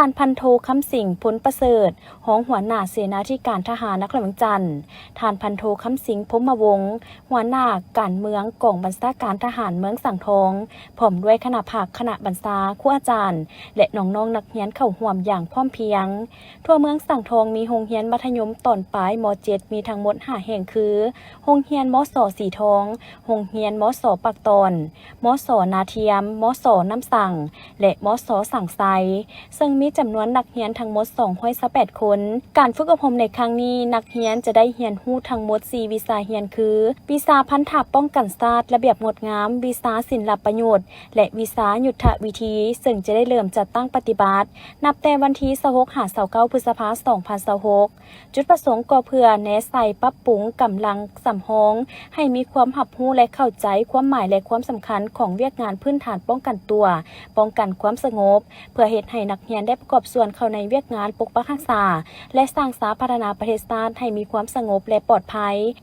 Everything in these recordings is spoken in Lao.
ທ່ານພັນໂທ ຄຳສິງ ພົນປະເສີດ ຮອງຫົວໜ້າເສນາທິການທະຫານນະຄອນຫຼວງວຽງຈັນ, ທ່ານພັນໂທ ຄຳສິງ ພົມມະວົງ ຫົວໜ້າການເມືອງກອງບັນຊາການທະຫານເມືອງສັງທອງ, ພ້ອມດ້ວຍຄະນະພັກ, ຄະນະບັນຊາ, ຄູອາຈານ ແລະ ນ້ອງໆນັກຮຽນເຂົ້າຮ່ວມຢ່າງພ້ອມພຽງ. ທົ່ວເມືອງສັງທອງມີໂຮງຮຽນມັດທະຍົມຕອນປາຍ ມໍເຈັດ ມີທັງໝົດຫ້າແຫ່ງຄື ໂຮງຮຽນ ມສ ສີທອງ, ໂຮງຮຽນ ມສ ປາກຕອນ, ມສ ນາທຽມ, ມສ ນ້ຳສັງ ແລະ ມສ ສັງໄຊ, ເຊິ່ງມີຈຳນວນນັກຮຽນທັງໝົດສອງຮ້ອຍຊາວແປດຄົນ. ການຝຶກອົບຮົມໃນຄັ້ງນີ້, ນັກຮຽນຈະໄດ້ຮຽນຮູ້ທັງໝົດສີ່ວິຊາຮຽນຄື ວິຊາພັນທະປ້ອງກັນຊາດ, ລະບຽບງົດງາມ, ວິຊາສິນລະປະໂຫຍດ ແລະ ວິຊາຍຸດທະວິທີ, ເຊິ່ງຈະໄດ້ເລີ່ມຈັດຕັ້ງປະຕິບັດ ນັບແຕ່ວັນທີຊາວຫົກຫາຊາວເກົ້າ ພຶດສະພາ ສອງພັນຊາວຫົກ. ຈຸດປະສົງກໍເພື່ອແນໃສ່ປັບປຸງກຳລັງສຳຮອງ ໃຫ້ມີຄວາມຮັບຮູ້ ແລະ ເຂົ້າໃຈຄວາມໝາຍ ແລະ ຄວາມສຳຄັນຂອງວຽກງານພື້ນຖານປ້ອງກັນຕົວ, ປ້ອງກັນຄວາມສະຫງົບ, ເພື່ອເຮັດໃຫ້ນັກຮຽນໄດ້ປະກອບສ່ວນເຂົ້າໃນວຽກງານປົກປັກຮັກສາ ແລະ ສ້າງສາພັດທະນາປະເທດຊາດໃຫ້ມີຄວາມສະຫງົບ ແລະ ປອດໄພ,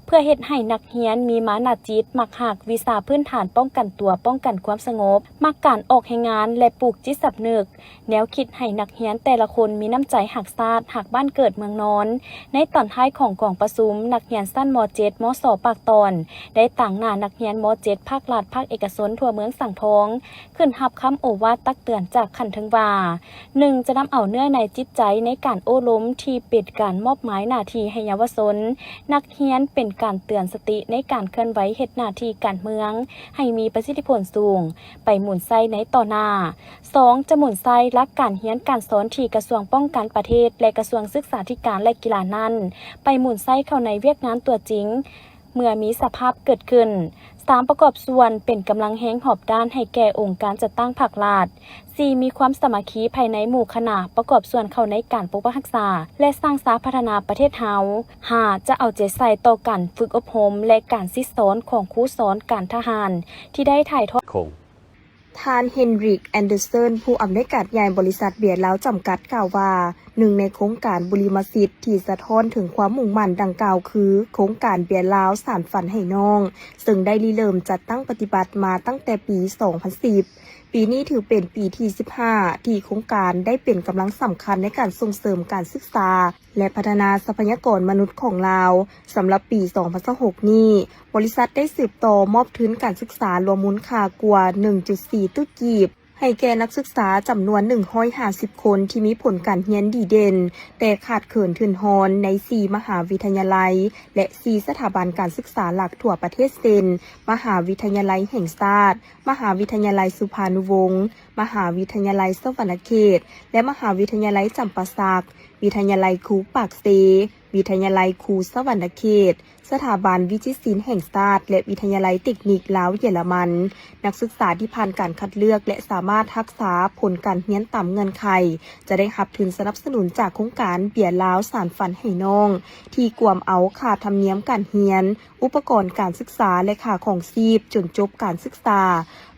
ເພື່ອເຮັດໃຫ້ນັກຮຽນມີມານະຈິດມັກຮັກວິຊາພື້ນຖານປ້ອງກັນຕົວ, ປ້ອງກັນຄວາມສະຫງົບ, ມັກການອອກແຮງງານ ແລະ ປູກຈິດສຳນຶກ ແນວຄິດໃຫ້ນັກຮຽນແຕ່ລະຄົນມີນ້ຳໃຈຮັກຊາດ, ຮັກບ້ານເກີດເມືອງນອນ. ໃນຕອນທ້າຍຂອງກອງປະຊຸມ, ນັກຮຽນຊັ້ນ ມ.ເຈັດ ມ.ສ ປາກຕອນ ໄດ້ຕາງໜ້ານັກຮຽນ ມ.ເຈັດ ພາກລັດ, ພາກເອກະຊົນທົ່ວເມືອງສັງທອງ ຂຶ້ນຮັບຄຳໂອວາດຕັກເຕືອນຈາກຂັ້ນເທິງວ່າ, ໜຶ່ງ ຈະນຳເອົາເນື້ອໃນຈິດໃຈໃນການໂອ້ລົມທີ່ເປັນການມອບໝາຍໜ້າທີ່ໃຫ້ເຍົາວະຊົນ, ນັກຮຽນ ເປັນການເຕືອນສະຕິໃນການເຄື່ອນໄຫວເຮັດໜ້າທີ່ການເມືອງໃຫ້ມີປະສິດທິຜົນສູງ ໄປໝູນໃຊ້ໃນຕໍ່ໜ້າ. ສອງ ຈະໝູນໃຊ້ຫຼັກການຮຽນການສອນທີ່ກະຊວງປ້ອງກັນປະເທດ ແລະ ກະຊວງສຶກສາທິການ ແລະ ກິລານັ້ນ ໄປໝູນໃຊ້ເຂົ້າໃນວຽກງານຕົວຈິງ ເມື່ອມີສະພາບເກີດຂຶ້ນ. ສາມ ປະກອບສ່ວນເປັນກຳລັງແຮງຮອບດ້ານໃຫ້ແກ່ອົງການຈັດຕັ້ງພາກລັດ. ສີ່ ມີຄວາມສາມັກຄີພາຍໃນໝູ່ຄະນະ, ປະກອບສ່ວນເຂົ້າໃນການປົກປັກຮັກສາ ແລະ ສ້າງສາພັດທະນາປະເທດເຮົາ. ຫ້າ ຈະເອົາໃຈໃສ່ຕໍ່ການຝຶກອົບຮົມ ແລະ ການສິດສອນຂອງຄູສອນການທະຫານ ທີ່ໄດ້ຖ່າຍທອດ ໂຄງ ທ່ານ ເຮນຣິກ ແອນເດີເຊີນ ຜູ້ອຳນວຍການໃຫຍ່ບໍລິສັດເບຍລາວຈຳກັດ ກ່າວວ່າ ໜຶ່ງໃນໂຄງການບຸລິມະສິດທີ່ສະທ້ອນເຖິງຄວາມມຸ່ງໝັ້ນດັ່ງກ່າວ ຄື ໂຄງການເບຍລາວສານຝັນໃຫ້ນ້ອງ, ເຊິ່ງໄດ້ລິເລີ່ມຈັດຕັ້ງປະຕິບັດມາຕັ້ງແຕ່ປີສອງພັນສິບ. ປີນີ້ຖືເປັນປີທີສິບຫ້າ ທີ່ໂຄງການໄດ້ເປັນກຳລັງສຳຄັນໃນການສົ່ງເສີມການສຶກສາ ແລະ ພັດທະນາຊັບພະຍາກອນມະນຸດຂອງລາວ. ສຳລັບປີສອງພັນຊາວຫົກນີ້, ບໍລິສັດໄດ້ສືບຕໍ່ມອບທຶນການສຶກສາລວມມູນຄ່າກວ່າໜຶ່ງຈຸດສີ່ຕື້ກີບ ໃຫ້ແກ່ນັກສຶກສາຈຳນວນໜຶ່ງຮ້ອຍຫ້າສິບຄົນ ທີ່ມີຜົນການຮຽນດີເດັ່ນ, ແຕ່ຂາດເຂີນທຶນຮອນໃນສີ່ມະຫາວິທະຍາໄລ ແລະ ສີ່ສະຖາບັນການສຶກສາຫຼັກທົ່ວປະເທດ ເຊັ່ນ ມະຫາວິທະຍາໄລແຫ່ງຊາດ, ມະຫາວິທະຍາໄລສຸພານຸວົງ, ມະຫາວິທະຍາໄລສະຫວັນນະເຂດ ແລະ ມະຫາວິທະຍາໄລຈຳປາສັກ, ວິທະຍາໄລຄູປາກເຊ, ວິທະຍາໄລຄູສະຫວັນນະເຂດ, ສະຖາບັນວິຈິດສິນແຫ່ງຊາດ ແລະ ວິທະຍາໄລເຕັກນິກລາວເຢຍລະມັນ. ນັກສຶກສາທີ່ຜ່ານການຄັດເລືອກ ແລະ ສາມາດຮັກສາຜົນການຮຽນຕາມເງື່ອນໄຂ ຈະໄດ້ຮັບທຶນສະໜັບສະໜູນຈາກໂຄງການເບຍລາວສານຝັນໃຫ້ນ້ອງ ທີ່ກວມເອົາຄ່າທຳນຽມການຮຽນ, ອຸປະກອນການສຶກສາ ແລະ ຄ່າຄອງຊີບຈົນຈົບການສຶກສາ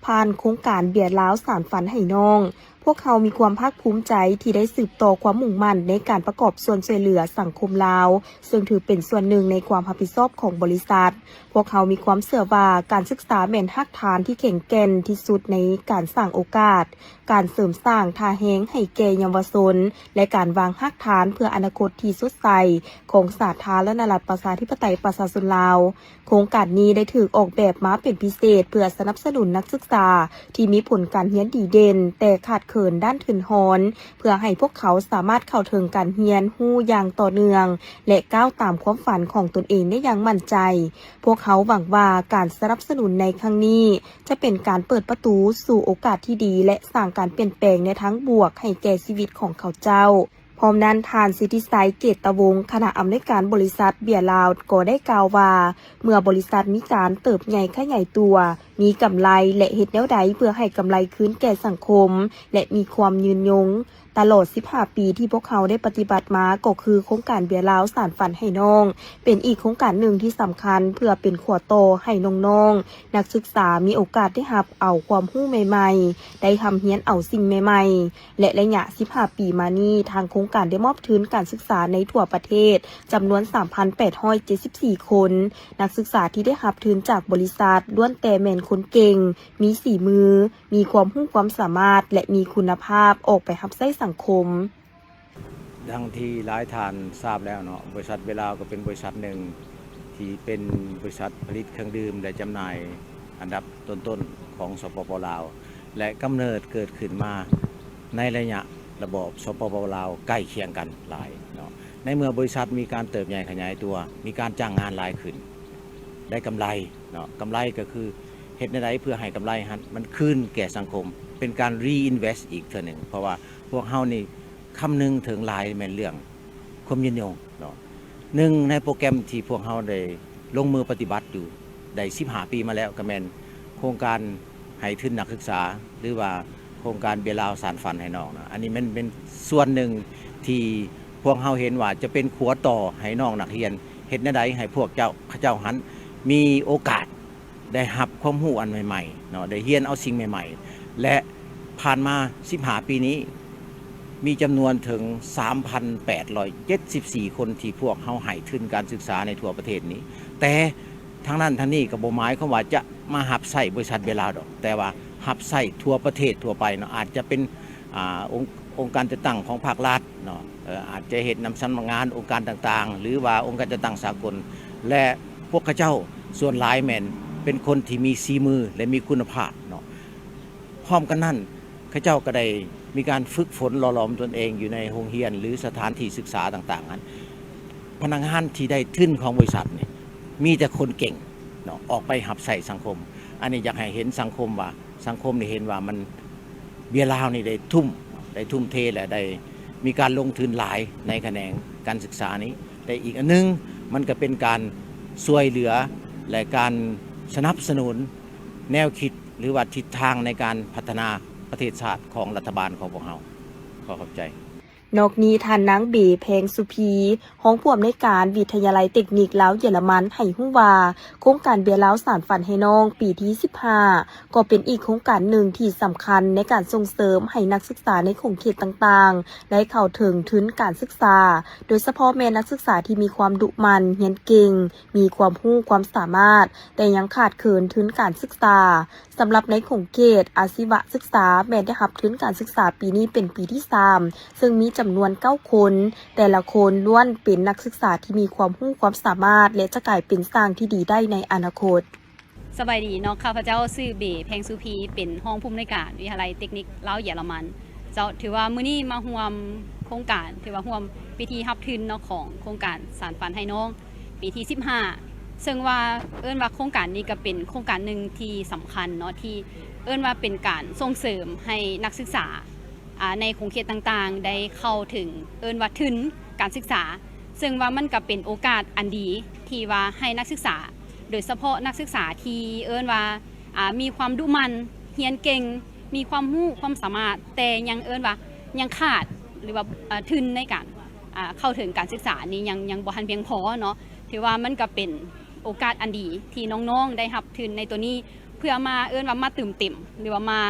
ຜ່ານໂຄງການເບຍລາວສານຝັນໃຫ້ນ້ອງ. ພວກເຮົາມີຄວາມພາກພູມໃຈທີ່ໄດ້ສືບຕໍ່ຄວາມມຸ່ງໝັ້ນໃນການປະກອບສ່ວນຊ່ວຍເຫຼືອສັງຄົມລາວ, ເຊິ່ງຖືເປັນສ່ວນໜຶ່ງໃນຄວາມຮັບຜິດຊອບຂອງບໍລິສັດ. ພວກເຮົາມີຄວາມເຊື່ອວ່າການສຶກສາແມ່ນຮາກຖານທີ່ແຂງແກ່ນທີ່ສຸດໃນການສ້າງໂອກາດ, ການເສີມສ້າງທ່າແຮງໃຫ້ແກ່ເຍົາວະຊົນ ແລະ ການວາງຮາກຖານເພື່ອອະນາຄົດທີ່ສົດໃສຂອງສາທາລະນະລັດປະຊາທິປະໄຕປະຊາຊົນລາວ. ໂຄງການນີ້ໄດ້ຖືກອອກແບບມາເປັນພິເສດ ເພື່ອສະໜັບສະໜູນນັກສຶກສາທີ່ມີຜົນການຮຽນດີເດັ່ນ ແຕ່ຂາດເຂີນດ້ານທຶນຮອນ ເພື່ອໃຫ້ພວກເຂົາສາມາດເຂົ້າເຖິງການຮຽນຮູ້ຢ່າງຕໍ່ເນື່ອງ ແລະ ກ້າວຕາມຄວາມຝັນຂອງຕົນເອງໄດ້ຢ່າງໝັ້ນໃຈ. ພວກເຮົາຫວັງວ່າການສະໜັບສະໜູນໃນຄັ້ງນີ້ ຈະເປັນການເປີດປະຕູສູ່ໂອກາດທີ່ດີ ແລະ ສ້າງການປ່ຽນແປງໃນທາງບວກໃຫ້ແກ່ຊີວິດຂອງເຂົາເຈົ້າ. ພ້ອມນັ້ນ, ທ່ານ ສິດທິໄຊ ເກດຕະວົງ ຄະນະອຳນວຍການບໍລິສັດເບຍລາວ ກໍໄດ້ກ່າວວ່າ ເມື່ອບໍລິສັດມີການເຕີບໃຫຍ່ຂະຫຍາຍຕົວ, ມີກຳໄລ ແລະ ເຮັດແນວໃດເພື່ອໃຫ້ກຳໄລຄືນແກ່ສັງຄົມ ແລະ ມີຄວາມຍືນຍົງ. ຕະຫຼອດສິບຫ້າປີທີ່ພວກເຮົາໄດ້ປະຕິບັດມາ ກໍຄືໂຄງການເບຍລາວສານຝັນໃຫ້ນ້ອງ ເປັນອີກໂຄງການໜຶ່ງທີ່ສຳຄັນເພື່ອເປັນຂົວຕໍ່ໃຫ້ນ້ອງໆ ນັກສຶກສາມີໂອກາດໄດ້ຮັບເອົາຄວາມຮູ້ໃໝ່ໆ, ໄດ້ຮ່ຳຮຽນເອົາສິ່ງໃໝ່ໆ. ແລະ ໄລຍະສິບຫ້າປີມານີ້, ທາງໂຄງການໄດ້ມອບທຶນການສຶກສາໃນທົ່ວປະເທດຈຳນວນສາມພັນແປດຮ້ອຍເຈັດສິບສີ່ຄົນ. ນັກສຶກສາທີ່ໄດ້ຮັບທຶນຈາກບໍລິສັດລ້ວນແຕ່ແມ່ນຄົນເກັ່ງ, ມີສີມື, ມີຄວາມຮູ້ຄວາມສາມາດ ແລະ ມີຄຸນນະພາບອອກໄປຮັບໃຊ້ສັ ສັງຄົມ. ດັ່ງທີ່ຫຼາຍທ່ານຊາບແລ້ວເນາະ, ບໍລິສັດເບລາວກໍເປັນບໍລິສັດໜຶ່ງທີ່ເປັນບໍລິສັດຜະລິດເຄື່ອງດື່ມ ແລະ ຈຳໜ່າຍອັນດັບຕົ້ນໆຂອງ ສປປ ລາວ ແລະ ກຳເນີດເກີດຂຶ້ນມາໃນໄລຍະລະບອບ ສປປ ລາວ ໃກ້ຄຽງກັນຫຼາຍເນາະ. ໃນເມື່ອບໍລິສັດມີການເຕີບໃຫຍ່ຂະຫຍາຍຕົວ, ມີການຈ້າງງານຫຼາຍຂຶ້ນ, ໄດ້ກຳໄລເນາະ, ກຳໄລກໍຄືເຮັດແນວໃດເພື່ອໃຫ້ກຳໄລຫັ້ນມັນຄືນແກ່ສັງຄົມ, ເປັນການ reinvest ອີກເທື່ອໜຶ່ງ, ເພາະວ່າພວກເຮົານີ້ຄຳນຶງເຖິງຫຼາຍແມ່ນເລື່ອງຄວາມຍືນຍົງເນາະ. ໜຶ່ງໃນໂປຣແກຣມທີ່ພວກເຮົາໄດ້ລົງມືປະຕິບັດຢູ່ໄດ້ສິບຫ້າປີມາແລ້ວ ກໍແມ່ນໂຄງການໃຫ້ທຶນນັກສຶກສາ ຫຼືວ່າໂຄງການເບລາວສານຝັນໃຫ້ນ້ອງເນາະ. ອັນນີ້ແມ່ນເປັນສ່ວນໜຶ່ງທີ່ພວກເຮົາເຫັນວ່າຈະເປັນຂົວຕໍ່ໃຫ້ນ້ອງນັກຮຽນ ເຮັດແນວໃດໃຫ້ພວກເຈົ້າ ເຂົາເຈົ້າຫັ້ນມີໂອກາດ ໄດ້ຮັບຄວາມຮູ້ອັນໃໝ່ໆເນາະ, ໄດ້ຮຽນເອົາສິ່ງໃໝ່ໆ ແລະ ຜ່ານມາສິບຫ້າປີນີ້ ມີຈຳນວນເຖິງສາມພັນແປດຮ້ອຍເຈັດສິບສີ່ຄົນທີ່ພວກເຮົາໃຫ້ທຶນການສຶກສາໃນທົ່ວປະເທດນີ້. ແຕ່ທັງນັ້ນທັງນີ້ກໍບໍ່ໝາຍຄວາມວ່າຈະມາຮັບໃຊ້ບໍລິສັດເບລາວດອກ, ແຕ່ວ່າຮັບໃຊ້ທົ່ວປະເທດທົ່ວໄປເນາະ, ອາດຈະເປັນ ອ່າ ອົງ ອົງການຈັດຕັ້ງຂອງພາກລັດເນາະ, ເອີ ອາດຈະເຮັດນຳສຳນັກງານອົງການຕ່າງໆ ຫຼືວ່າອົງການຈັດຕັ້ງສາກົນ ແລະ ພວກເຂົາເຈົ້າສ່ວນຫຼາຍແມ່ນເປັນຄົນທີ່ມີສີມື ແລະ ມີຄຸນນະພາບເນາະ. ພ້ອມກັນນັ້ນ ເຂົາເຈົ້າກໍໄດ້ມີການຝຶກຝົນຫຼໍ່ຫຼອມຕົນເອງຢູ່ໃນໂຮງຮຽນ ຫຼື ສະຖານທີ່ສຶກສາຕ່າງໆນັ້ນ. ພະນັກງານທີ່ໄດ້ທຶນຂອງບໍລິສັດນີ້ ມີແຕ່ຄົນເກັ່ງເນາະ ອອກໄປຮັບໃຊ້ສັງຄົມ. ອັນນີ້ຢາກໃຫ້ເຫັນສັງຄົມວ່າ ສັງຄົມໄດ້ເຫັນວ່າມັນ ເບລາວນີ້ໄດ້ທຸ່ມ ໄດ້ທຸ່ມເທ ແລະ ໄດ້ມີການລົງທຶນຫຼາຍໃນຂະແໜງການສຶກສານີ້. ແລະ ອີກອັນໜຶ່ງ ມັນກໍເປັນການຊ່ວຍເຫຼືອ ແລະ ການສະໜັບສະໜູນແນວຄິດ ຫຼືວ່າທິດທາງໃນການພັດທະນາປະເທດຊາດຂອງລັດຖະບານຂອງພວກເຮົາ. ຂໍຂອບໃຈ. ນອກນີ້ ທ່ານນາງ ເບ ແພງສຸພີ ຮອງຜູ້ອຳນວຍການວິທະຍາໄລເຕັກນິກລາວເຢຍລະມັນ ໃຫ້ຮູ້ວ່າ ໂຄງການເບລາວສານຝັນໃຫ້ນ້ອງປີທີສິບຫ້າ ກໍເປັນອີກໂຄງການໜຶ່ງທີ່ສຳຄັນໃນການສົ່ງເສີມໃຫ້ນັກສຶກສາໃນຂົງເຂດຕ່າງໆ ໄດ້ເຂົ້າເຖິງທຶນການສຶກສາ, ໂດຍສະເພາະແມ່ນນັກສຶກສາທີ່ມີຄວາມດຸໝັ່ນ, ຮຽນເກັ່ງ, ມີຄວາມຮູ້ຄວາມສາມາດ, ແຕ່ຍັງຂາດເຂີນທຶນການສຶກສາ. ສຳລັບໃນຂົງເຂດອາຊີວະສຶກສາ ແມ່ນໄດ້ຮັບທຶນການສຶກສາປີນີ້ເປັນປີທີສາມ ເຊິ່ງມີຈຳນວນເກົ້າຄົນ, ແຕ່ລະຄົນລ້ວນເປັນນັກສຶກສາທີ່ມີຄວາມຮູ້ຄວາມສາມາດ ແລະ ຈະກາຍເປັນຊ່າງທີ່ດີໄດ້ໃນອະນາຄົດ. ສະບາຍດີເນາະ, ຂ້າພະເຈົ້າຊື່ ເບ ແພງສຸພີ ເປັນຮອງຜູ້ອຳນວຍການວິທະຍາໄລເຕັກນິກລາວເຢຍລະມັນ. ເຈົ້າ, ຖືວ່າມື້ນີ້ມາຮ່ວມໂຄງການ, ຖືວ່າຮ່ວມພິທີຮັບທຶນເນາະ ຂອງໂຄງການສານຝັນໃຫ້ນ້ອງ ປີທີສິບຫ້າ ເຊິ່ງວ່າເອີ້ນວ່າໂຄງການນີ້ກໍເປັນໂຄງການໜຶ່ງທີ່ສຳຄັນເນາະ ທີ່ເອີ້ນວ່າເປັນການສົ່ງເສີມໃຫ້ນັກສຶກສາ ອາ ໃນຂົງເຂດຕ່າງໆ ໄດ້ເຂົ້າເຖິງ ເອີ້ນວ່າທຶນການສຶກສາ, ເຊິ່ງວ່າມັນກໍເປັນໂອກາດອັນດີທີ່ວ່າໃຫ້ນັກສຶກສາ ໂດຍສະເພາະນັກສຶກສາທີ່ເອີ້ນວ່າ ອາ ມີຄວາມດຸໝັ່ນ, ຮຽນເກັ່ງ, ມີຄວາມຮູ້ຄວາມສາມາດ, ແຕ່ຍັງເອີ້ນວ່າຍັງຂາດ ຫຼືວ່າ ອາ ທຶນໃນການ ອາ ເຂົ້າເຖິງການສຶກສານີ້ຍັງ ຍັງບໍ່ທັນພຽງພໍເນາະ. ຖືວ່າມັນກໍເປັນໂອກາດອັນດີທີ່ນ້ອງໆໄດ້ຮັບທຶນໃນໂຕນີ້ ເພື່ອມາ ເອີ້ນວ່າມາຕື່ມເຕັມ ຫຼືວ່າມາ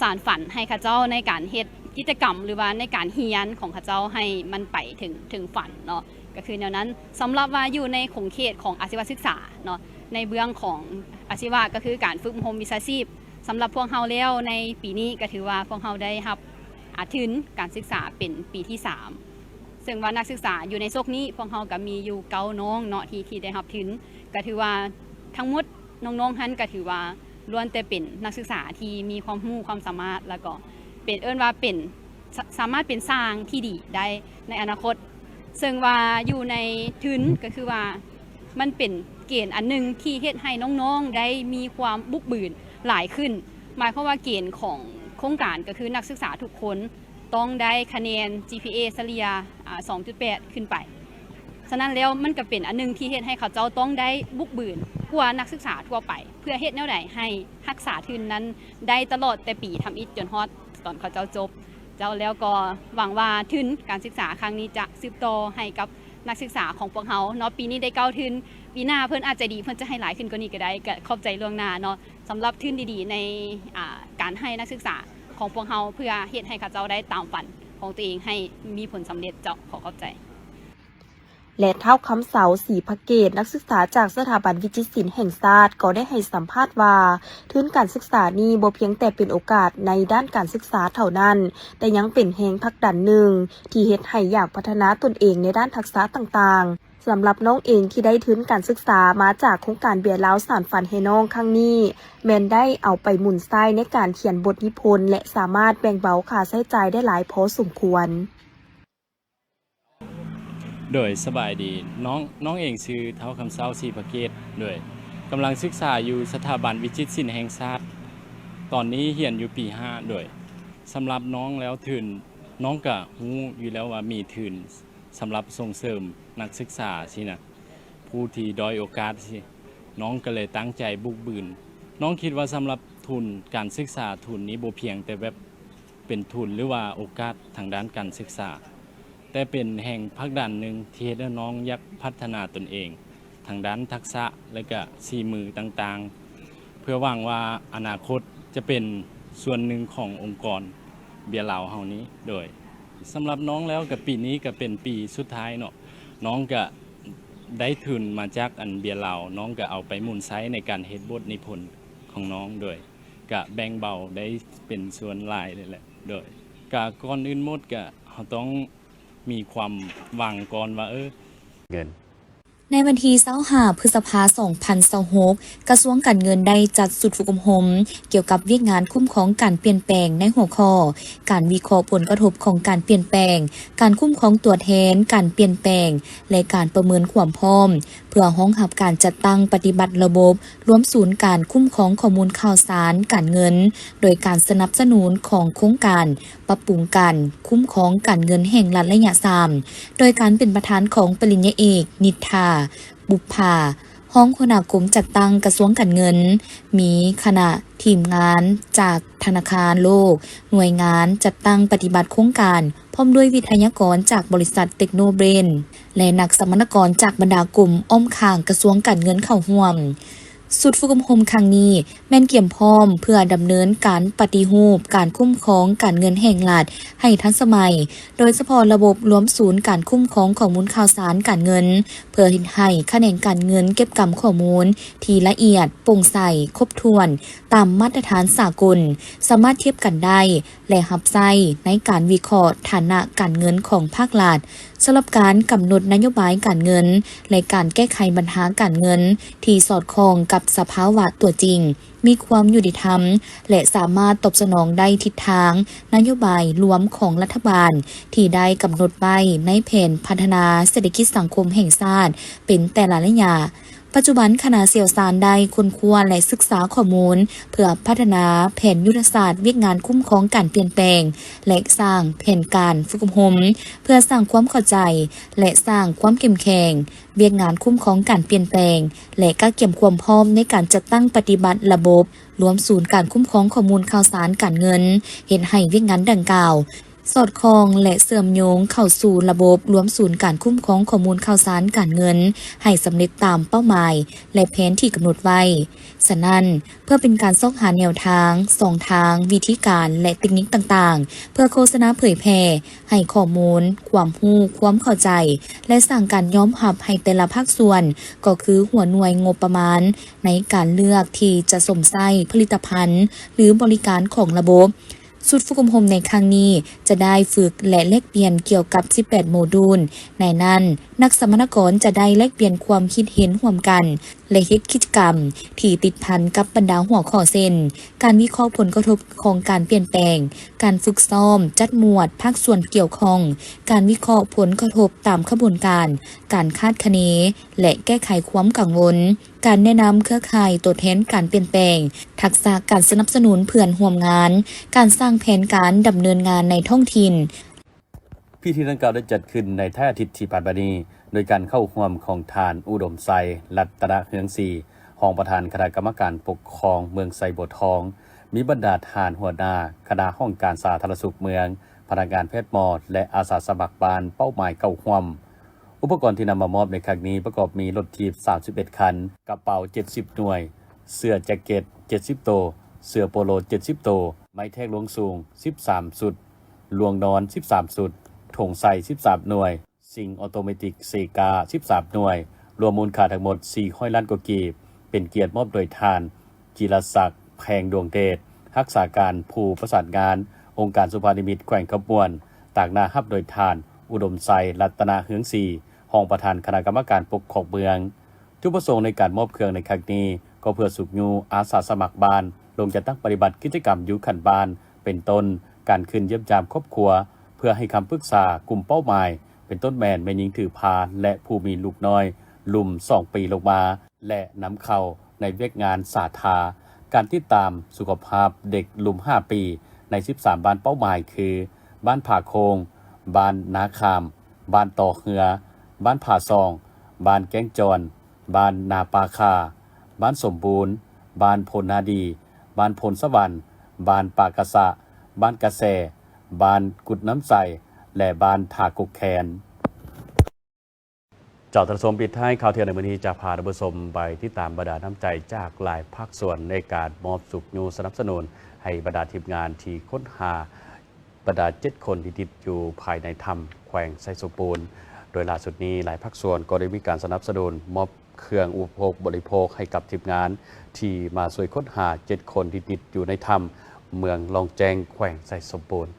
ສານຝັນໃຫ້ເຂົາເຈົ້າໃນການເຮັດກິດຈະກຳ ຫຼືວ່າໃນການຮຽນຂອງເຂົາເຈົ້າໃຫ້ມັນໄປເຖິງ ເຖິງຝັນເນາະ. ກໍຄືແນວນັ້ນ, ສຳລັບວ່າຢູ່ໃນຂົງເຂດຂອງອາຊີວະສຶກສາເນາະ, ໃນເບື້ອງຂອງອາຊີວະກໍຄືການຝຶກອົບຮົມວິຊາຊີບ, ສຳລັບພວກເຮົາແລ້ວໃນປີນີ້ກໍຖືວ່າພວກເຮົາໄດ້ຮັບ ອາ ທຶນການສຶກສາເປັນປີທີສາມ ເຊິ່ງວ່ານັກສຶກສາຢູ່ໃນສົກນີ້ ພວກເຮົາກໍມີຢູ່ເກົ້ານ້ອງເນາະ ທີ່ ທີ່ໄດ້ຮັບທຶນ. ກໍຖືວ່າທັງໝົດນ້ອງໆຫັ້ນ ກໍຖືວ່າລ້ວນແຕ່ເປັນນັກສຶກສາທີ່ມີຄວາມຮູ້ຄວາມສາມາດ ແລ້ວກໍເປັນ ເອີ້ນວ່າເປັນ ສະ ສາມາດເປັນຊ່າງທີ່ດີໄດ້ໃນອະນາຄົດ. ເຊິ່ງວ່າຢູ່ໃນທຶນ ກໍຄືວ່າມັນເປັນເກນອັນໜຶ່ງທີ່ເຮັດໃຫ້ນ້ອງໆໄດ້ມີຄວາມບຸກບືນຫຼາຍຂຶ້ນ. ໝາຍຄວາມວ່າເກນຂອງໂຄງການ ກໍຄືນັກສຶກສາທຸກຄົນ ຕ້ອງໄດ້ຄະແນນ ຈີພີເອ ສະເລ່ຍ ອາ ສອງຈຸດແປດ ຂຶ້ນໄປ. ສະນັ້ນແລ້ວ ມັນກໍເປັນອັນໜຶ່ງທີ່ເຮັດໃຫ້ເຂົາເຈົ້າຕ້ອງໄດ້ບຸກບືນກວ່ານັກສຶກສາທົ່ວໄປ ເພື່ອເຮັດແນວໃດໃຫ້ຮັກສາທຶນນັ້ນໄດ້ຕະຫຼອດແຕ່ປີທຳອິດຈົນຮອດຕອນເຂົາເຈົ້າຈົບ. ເຈົ້າ, ແລ້ວກໍຫວັງວ່າທຶນການສຶກສາຄັ້ງນີ້ຈະສືບຕໍ່ໃຫ້ກັບນັກສຶກສາຂອງພວກເຮົາເນາະ. ປີນີ້ໄດ້ເກົ້າທຶນ, ປີໜ້າເພິ່ນອາດໃຈດີ ເພິ່ນຈະໃຫ້ຫຼາຍຂຶ້ນກວ່ານີ້ກໍໄດ້. ກໍຂອບໃຈລ່ວງໜ້າເນາະ. ສຳລັບທຶນດີໆໃນ ອາ ການໃຫ້ນັກສຶກສາຂອງພວກເຮົາ ເພື່ອເຮັດໃຫ້ເຂົາເຈົ້າໄດ້ຕາມຝັນຂອງຕົວເອງໃຫ້ມີຜົນສຳເລັດ. ເຈົ້າ, ຂໍຂອບໃຈ. ແລະ ທ້າວຄຳເສົາ ສີພະເກດ ນັກສຶກສາຈາກສະຖາບັນວິຈິດສິນແຫ່ງຊາດ ກໍໄດ້ໃຫ້ສຳພາດວ່າ ທຶນການສຶກສານີ້ບໍ່ພຽງແຕ່ເປັນໂອກາດໃນດ້ານການສຶກສາເທົ່ານັ້ນ, ແຕ່ຍັງເປັນແຮງຜັກດັນໜຶ່ງທີ່ເຮັດໃຫ້ຢາກພັດທະນາຕົນເອງໃນດ້ານທັກສະຕ່າງໆ. ສຳລັບນ້ອງເອງທີ່ໄດ້ທຶນການສຶກສາມາຈາກໂຄງການເບຍລາວສານຝັນໃຫ້ນ້ອງຄັ້ງນີ້ ແມ່ນໄດ້ເອົາໄປໝູນໃຊ້ໃນການຂຽນບົດນິພົນ ແລະ ສາມາດແບ່ງເບົາຄ່າໃຊ້ຈ່າຍໄດ້ຫຼາຍພໍສົມຄວນ. ໂດຍ ສະບາຍດີ ນ້ອງ ນ້ອງເອງຊື່ທ້າວຄຳເສົາ ສີພະເກດ ໂດຍ ກຳລັງສຶກສາຢູ່ສະຖາບັນວິຈິດສິນແຫ່ງຊາດ ຕອນນີ້ຮຽນຢູ່ປີຫ້າ ໂດຍ ສຳລັບນ້ອງແລ້ວທຶນ ນ້ອງກະຮູ້ຢູ່ແລ້ວວ່າມີທຶນສຳລັບສົ່ງເສີມນັກສຶກສາຊີ້ນະ ຜູ້ທີ່ດ້ອຍໂອກາດຊີ້ ນ້ອງກະເລີຍຕັ້ງໃຈບຸກບືນ. ນ້ອງຄິດວ່າສຳລັບທຶນການສຶກສາ ທຶນນີ້ບໍ່ພຽງແຕ່ແບບ ເປັນທຶນ ຫຼືວ່າໂອກາດທາງດ້ານການສຶກສາ, ແຕ່ເປັນແຮງຜັກດັນໜຶ່ງທີ່ເຮັດໃຫ້ນ້ອງຢາກພັດທະນາຕົນເອງທາງດ້ານທັກສະ ແລະ ກະສີມືຕ່າງໆ ເພື່ອຫວັງວ່າອະນາຄົດຈະເປັນສ່ວນໜຶ່ງຂອງອົງກອນເບຍລາວເຮົານີ້. ໂດຍ ສຳລັບນ້ອງແລ້ວກະປີນີ້ກະເປັນປີສຸດທ້າຍເນາະ, ນ້ອງກະໄດ້ທຶນມາຈາກອັນເບຍລາວ, ນ້ອງກະເອົາໄປໝູນໃຊ້ໃນການເຮັດບົດນິພົນຂອງນ້ອງ. ໂດຍ ກະແບ່ງເບົາໄດ້ເປັນສ່ວນຫຼາຍເລີຍແຫຼະ. ໂດຍ ກະກ່ອນອື່ນໝົດກະເຮົາຕ້ອງມີຄວາມຫວັງກ່ອນວ່າ ເອີ ເງິນ. ໃນວັນທີຊາວຫ້າ ພຶດສະພາ ສອງພັນຊາວຫົກ ກະຊວງການເງິນໄດ້ຈັດຊຸດຝຶກອົບຮົມກ່ຽວກັບວຽກງານຄຸ້ມຄອງການປ່ຽນແປງໃນຫົວຂໍ້ ການວິເຄາະຜົນກະທົບຂອງການປ່ຽນແປງ, ການຄຸ້ມຄອງຕົວແທນການປ່ຽນແປງ ແລະ ການປະເມີນຄວາມພ້ອມ ເພື່ອຮອງຮັບການຈັດຕັ້ງປະຕິບັດລະບົບ ລວມສູນການຄຸ້ມຄອງຂໍ້ມູນຂ່າວສານການເງິນ ໂດຍການສະໜັບສະໜູນຂອງໂຄງການປັບປຸງການຄຸ້ມຄອງການເງິນແຫ່ງລັດໄລຍະສາມ ໂດຍການເປັນປະທານຂອງປະລິນຍາເອກ ນິດທາ ບຸບພາ ຮອງຫົວໜ້າກົມຈັດຕັ້ງກະຊວງການເງິນ, ມີຄະນະທີມງານຈາກທະນາຄານໂລກ, ໜ່ວຍງານຈັດຕັ້ງປະຕິບັດໂຄງການ, ພ້ອມດ້ວຍວິທະຍາກອນຈາກບໍລິສັດເຕັກໂນເບຣນ ແລະ ນັກສຳມະນາກອນຈາກບັນດາກົມອ້ອມຂ້າງກະຊວງການເງິນເຂົ້າຮ່ວມ. ຊຸດຝຶກອົບຮົມຄັ້ງນີ້ແມ່ນກຽມພ້ອມເພື່ອດຳເນີນການປະຕິຮູບການຄຸ້ມຄອງການເງິນແຫ່ງລັດໃຫ້ທັນສະໄໝ, ໂດຍສະເພາະລະບົບລວມສູນການຄຸ້ມຄອງຂໍ້ມູນຂ່າວສານການເງິນ ເພື່ອເຮັດໃຫ້ຂະແໜງການເງິນເກັບກຳຂໍ້ມູນທີ່ລະອຽດ, ໂປ່ງໃສ, ຄົບຖ້ວນ, ຕາມມາດຕະຖານສາກົນ, ສາມາດທຽບກັນໄດ້ ແລະ ຮັບໃຊ້ໃນການວິເຄາະຖານະການເງິນຂອງພາກລັດ. ສຳລັບການກຳນົດນະໂຍບາຍການເງິນ ແລະ ການແກ້ໄຂບັນຫາການເງິນທີ່ສອດຄ່ອງກັບສະພາວະຕົວຈິງ, ມີຄວາມຍຸຕິທຳ ແລະ ສາມາດຕອບສະໜອງໄດ້ທິດທາງນະໂຍບາຍລວມຂອງລັດຖະບານທີ່ໄດ້ກຳນົດໄວ້ໃນແຜນພັດທະນາເສດຖະກິດສັງຄົມແຫ່ງຊາດເປັນແຕ່ລະໄລຍະ. ປັດຈຸບັນຄະນະຊ່ຽວຊານໄດ້ຄົ້ນຄວ້າ ແລະ ສຶກສາຂໍ້ມູນເພື່ອພັດທະນາແຜນຍຸດທະສາດວຽກງານຄຸ້ມຄອງການປ່ຽນແປງ ແລະ ສ້າງແຜນການຝຶກອົບຮົມ ເພື່ອສ້າງຄວາມເຂົ້າໃຈ ແລະ ສ້າງຄວາມເຂັ້ມແຂງວຽກງານຄຸ້ມຄອງການປ່ຽນແປງ ແລະ ກະກຽມຄວາມພ້ອມໃນການຈັດຕັ້ງປະຕິບັດລະບົບລວມສູນການຄຸ້ມຄອງຂໍ້ມູນຂ່າວສານການເງິນ, ເຮັດໃຫ້ວຽກງານດັ່ງກ່າວ ສອດຄ່ອງ ແລະ ເຊື່ອມໂຍງເຂົ້າສູ່ລະບົບລວມສູນການຄຸ້ມຄອງຂໍ້ມູນຂ່າວສານການເງິນໃຫ້ສຳເລັດຕາມເປົ້າໝາຍ ແລະ ແຜນທີ່ກຳນົດໄວ້. ສະນັ້ນ, ເພື່ອເປັນການຊອກຫາແນວທາງ, ຊ່ອງທາງ, ວິທີການ ແລະ ເຕັກນິກຕ່າງໆ ເພື່ອໂຄສະນາເຜີຍແຜ່ໃຫ້ຂໍ້ມູນ, ຄວາມຮູ້, ຄວາມເຂົ້າໃຈ ແລະ ສ້າງການຍອມຮັບໃຫ້ແຕ່ລະພາກສ່ວນ ກໍຄືຫົວໜ່ວຍງົບປະມານໃນການເລືອກທີ່ຈະຊົມໃຊ້ຜະລິດຕະພັນ ຫຼື ບໍລິການຂອງລະບົບ. ຊຸດຝຶກອົບຮົມໃນຄັ້ງນີ້ຈະໄດ້ຝຶກ ແລະ ແລກປ່ຽນກ່ຽວກັບສິບແປດໂມດູນ. ໃນນັ້ນ, ນັກສຳມະນາກອນຈະໄດ້ແລກປ່ຽນຄວາມຄິດເຫັນຮ່ວມກັນ ແລະ ເຮັດກິດຈະກຳທີ່ຕິດພັນກັບບັນດາຫົວຂໍ້ເຊັ່ນ ການວິເຄາະຜົນກະທົບຂອງການປ່ຽນແປງ, ການຝຶກຊ້ອມ, ຈັດໝວດ, ພາກສ່ວນກ່ຽວຂ້ອງ, ການວິເຄາະຜົນກະທົບຕາມຂະບວນການ, ການຄາດຄະເນ ແລະ ແກ້ໄຂຄວາມກັງວົນ. ການແນະນຳເຄືອຂ່າຍຕົວແທນການປ່ຽນແປງ, ທັກສະການສະໜັບສະໜູນເພື່ອນຮ່ວມງານ, ການສ້າງແຜນການດຳເນີນງານໃນທ້ອງຖິ່ນ. ພິທີດັ່ງກ່າວໄດ້ຈັດຂຶ້ນໃນທ້າຍອາທິດທີ່ຜ່ານມານີ້ ໂດຍການເຂົ້າຮ່ວມຂອງທ່ານ ອຸດົມໄຊ ລັດຕະນະເຮືອງສີ ຮອງປະທານຄະນະກຳມະການປົກຄອງເມືອງໄຊບົວທອງ, ມີບັນດາທ່ານຫົວໜ້າຄະນະຫ້ອງການສາທາລະນະສຸກເມືອງ, ພະນັກງານແພດໝໍ ແລະ ອາສາສະໝັກບ້ານເປົ້າໝາຍເຂົ້າຮ່ວມ. ອຸປະກອນທີ່ນຳມາມອບໃນຄັ້ງນີ້ປະກອບມີລົດຖີບສາມສິບເອັດຄັນ, ກະເປົາເຈັດສິບໜ່ວຍ, ເສື້ອແຈັກເກັດເຈັດສິບໂຕ, ເສື້ອໂປໂລເຈັດສິບໂຕ, ໄມ້ແທກລວງສູງສິບສາມຊຸດ, ລວງນອນສິບສາມຊຸດ, ຖົງໄຊສິບສາມໜ່ວຍ, ຊິງ Automatic Sega ສິບສາມໜ່ວຍ, ລວມມູນຄ່າທັງໝົດສີ່ຮ້ອຍລ້ານກວ່າກີບ, ເປັນກຽດມອບໂດຍທ່ານ ຈິລະສັກ ແພງດວງເດດ, ຮັກສາການຜູ້ປະສານງານ ອົງການສຸພານິມິດແຂວງຄຳມ່ວນ, ຕາງໜ້າຮັບໂດຍທ່ານ ອຸດົມໄຊ ລັດຕະນະເຮືອງສີ, ຮອງປະທານຄະນະກຳມະການປົກຄອງເມືອງ. ຈຸດປະສົງໃນການມອບເຄື່ອງໃນຄັ້ງນີ້ ກໍເພື່ອຊຸກຍູ້ອາສາສະໝັກບ້ານ ລົງຈັດຕັ້ງປະຕິບັດກິດຈະກຳຢູ່ຂັ້ນບ້ານ, ເປັນຕົ້ນ ການຂຶ້ນຢ້ຽມຢາມຄອບຄົວ ເພື່ອໃຫ້ຄຳປຶກສາກຸ່ມເປົ້າໝາຍ, ເປັນຕົ້ນແມ່ນແມ່ຍິງຖືພາ ແລະ ຜູ້ມີລູກນ້ອຍລຸ່ມສອງປີລົງມາ ແລະ ນຳເຂົ້າໃນວຽກງານສາທາ, ການຕິດຕາມສຸຂະພາບເດັກລຸ່ມຫ້າປີໃນສິບສາມບ້ານເປົ້າໝາຍຄື ບ້ານຜາໂຄ້ງ, ບ້ານນາຄາມ, ບ້ານຕໍເຮືອ, ບ້ານຜາຊ່ອງ, ບ້ານແກ້ງຈອນ, ບ້ານນາປ່າຂ່າ, ບ້ານສົມບູນ, ບ້ານໂພນນາດີ, ບ້ານໂພນສະຫວັນ, ບ້ານປາກະສະ, ບ້ານກະແຊ, ບ້ານກຸດນ້ຳໃສ ແລະ ບ້ານທ່າກົກແຄນ. ເຈົ້າ ທ່ານຜູ້ຊົມ, ປິດທ້າຍຂ່າວທ່ຽງໃນມື້ນີ້ ຈະພາທ່ານຜູ້ຊົມໄປຕິດຕາມບັນດານ້ຳໃຈຈາກຫຼາຍພາກສ່ວນ ໃນການມອບຊຸກຍູ້ສະໜັບສະໜູນໃຫ້ບັນດາທີມງານທີ່ຄົ້ນຫາ ບັນດາເຈັດຄົນທີ່ຕິດຢູ່ພາຍໃນຖ້ຳແຂວງໄຊສົມບູນ. ໂດຍລ່າສຸດນີ້ ຫຼາຍພາກສ່ວນກໍໄດ້ມີການສະໜັບສະໜູນມອບເຄື່ອງອຸປະໂພກບໍລິໂພກໃຫ້ກັບທີມງານທີ່ມາຊ່ວຍຄົ້ນຫາເຈັດຄົນທີ່ຕິດຢູ່ໃນຖ້ຳເມືອງລ່ອງແຈ້ງ ແຂວງໄຊສົມບູນ.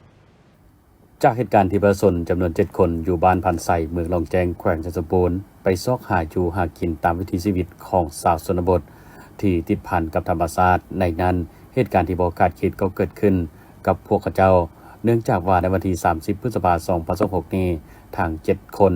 ຈາກເຫດການທີ່ປະຊາຊົນຈຳນວນເຈັດຄົນຢູ່ບ້ານພັນໄຊ ເມືອງລ່ອງແຈ້ງ ແຂວງໄຊສົມບູນ ໄປຊອກຫາຢູ່ຫາກິນຕາມວິຖີຊີວິດຂອງຊາວຊົນນະບົດທີ່ຕິດພັນກັບທຳມະຊາດ. ໃນນັ້ນ ເຫດການທີ່ບໍ່ຄາດຄິດກໍເກີດຂຶ້ນກັບພວກເຂົາເຈົ້າ, ເນື່ອງຈາກວ່າໃນວັນທີສາມສິບ ພຶດສະພາ ສອງພັນຊາວຫົກນີ້ ທັງເຈັດຄົນ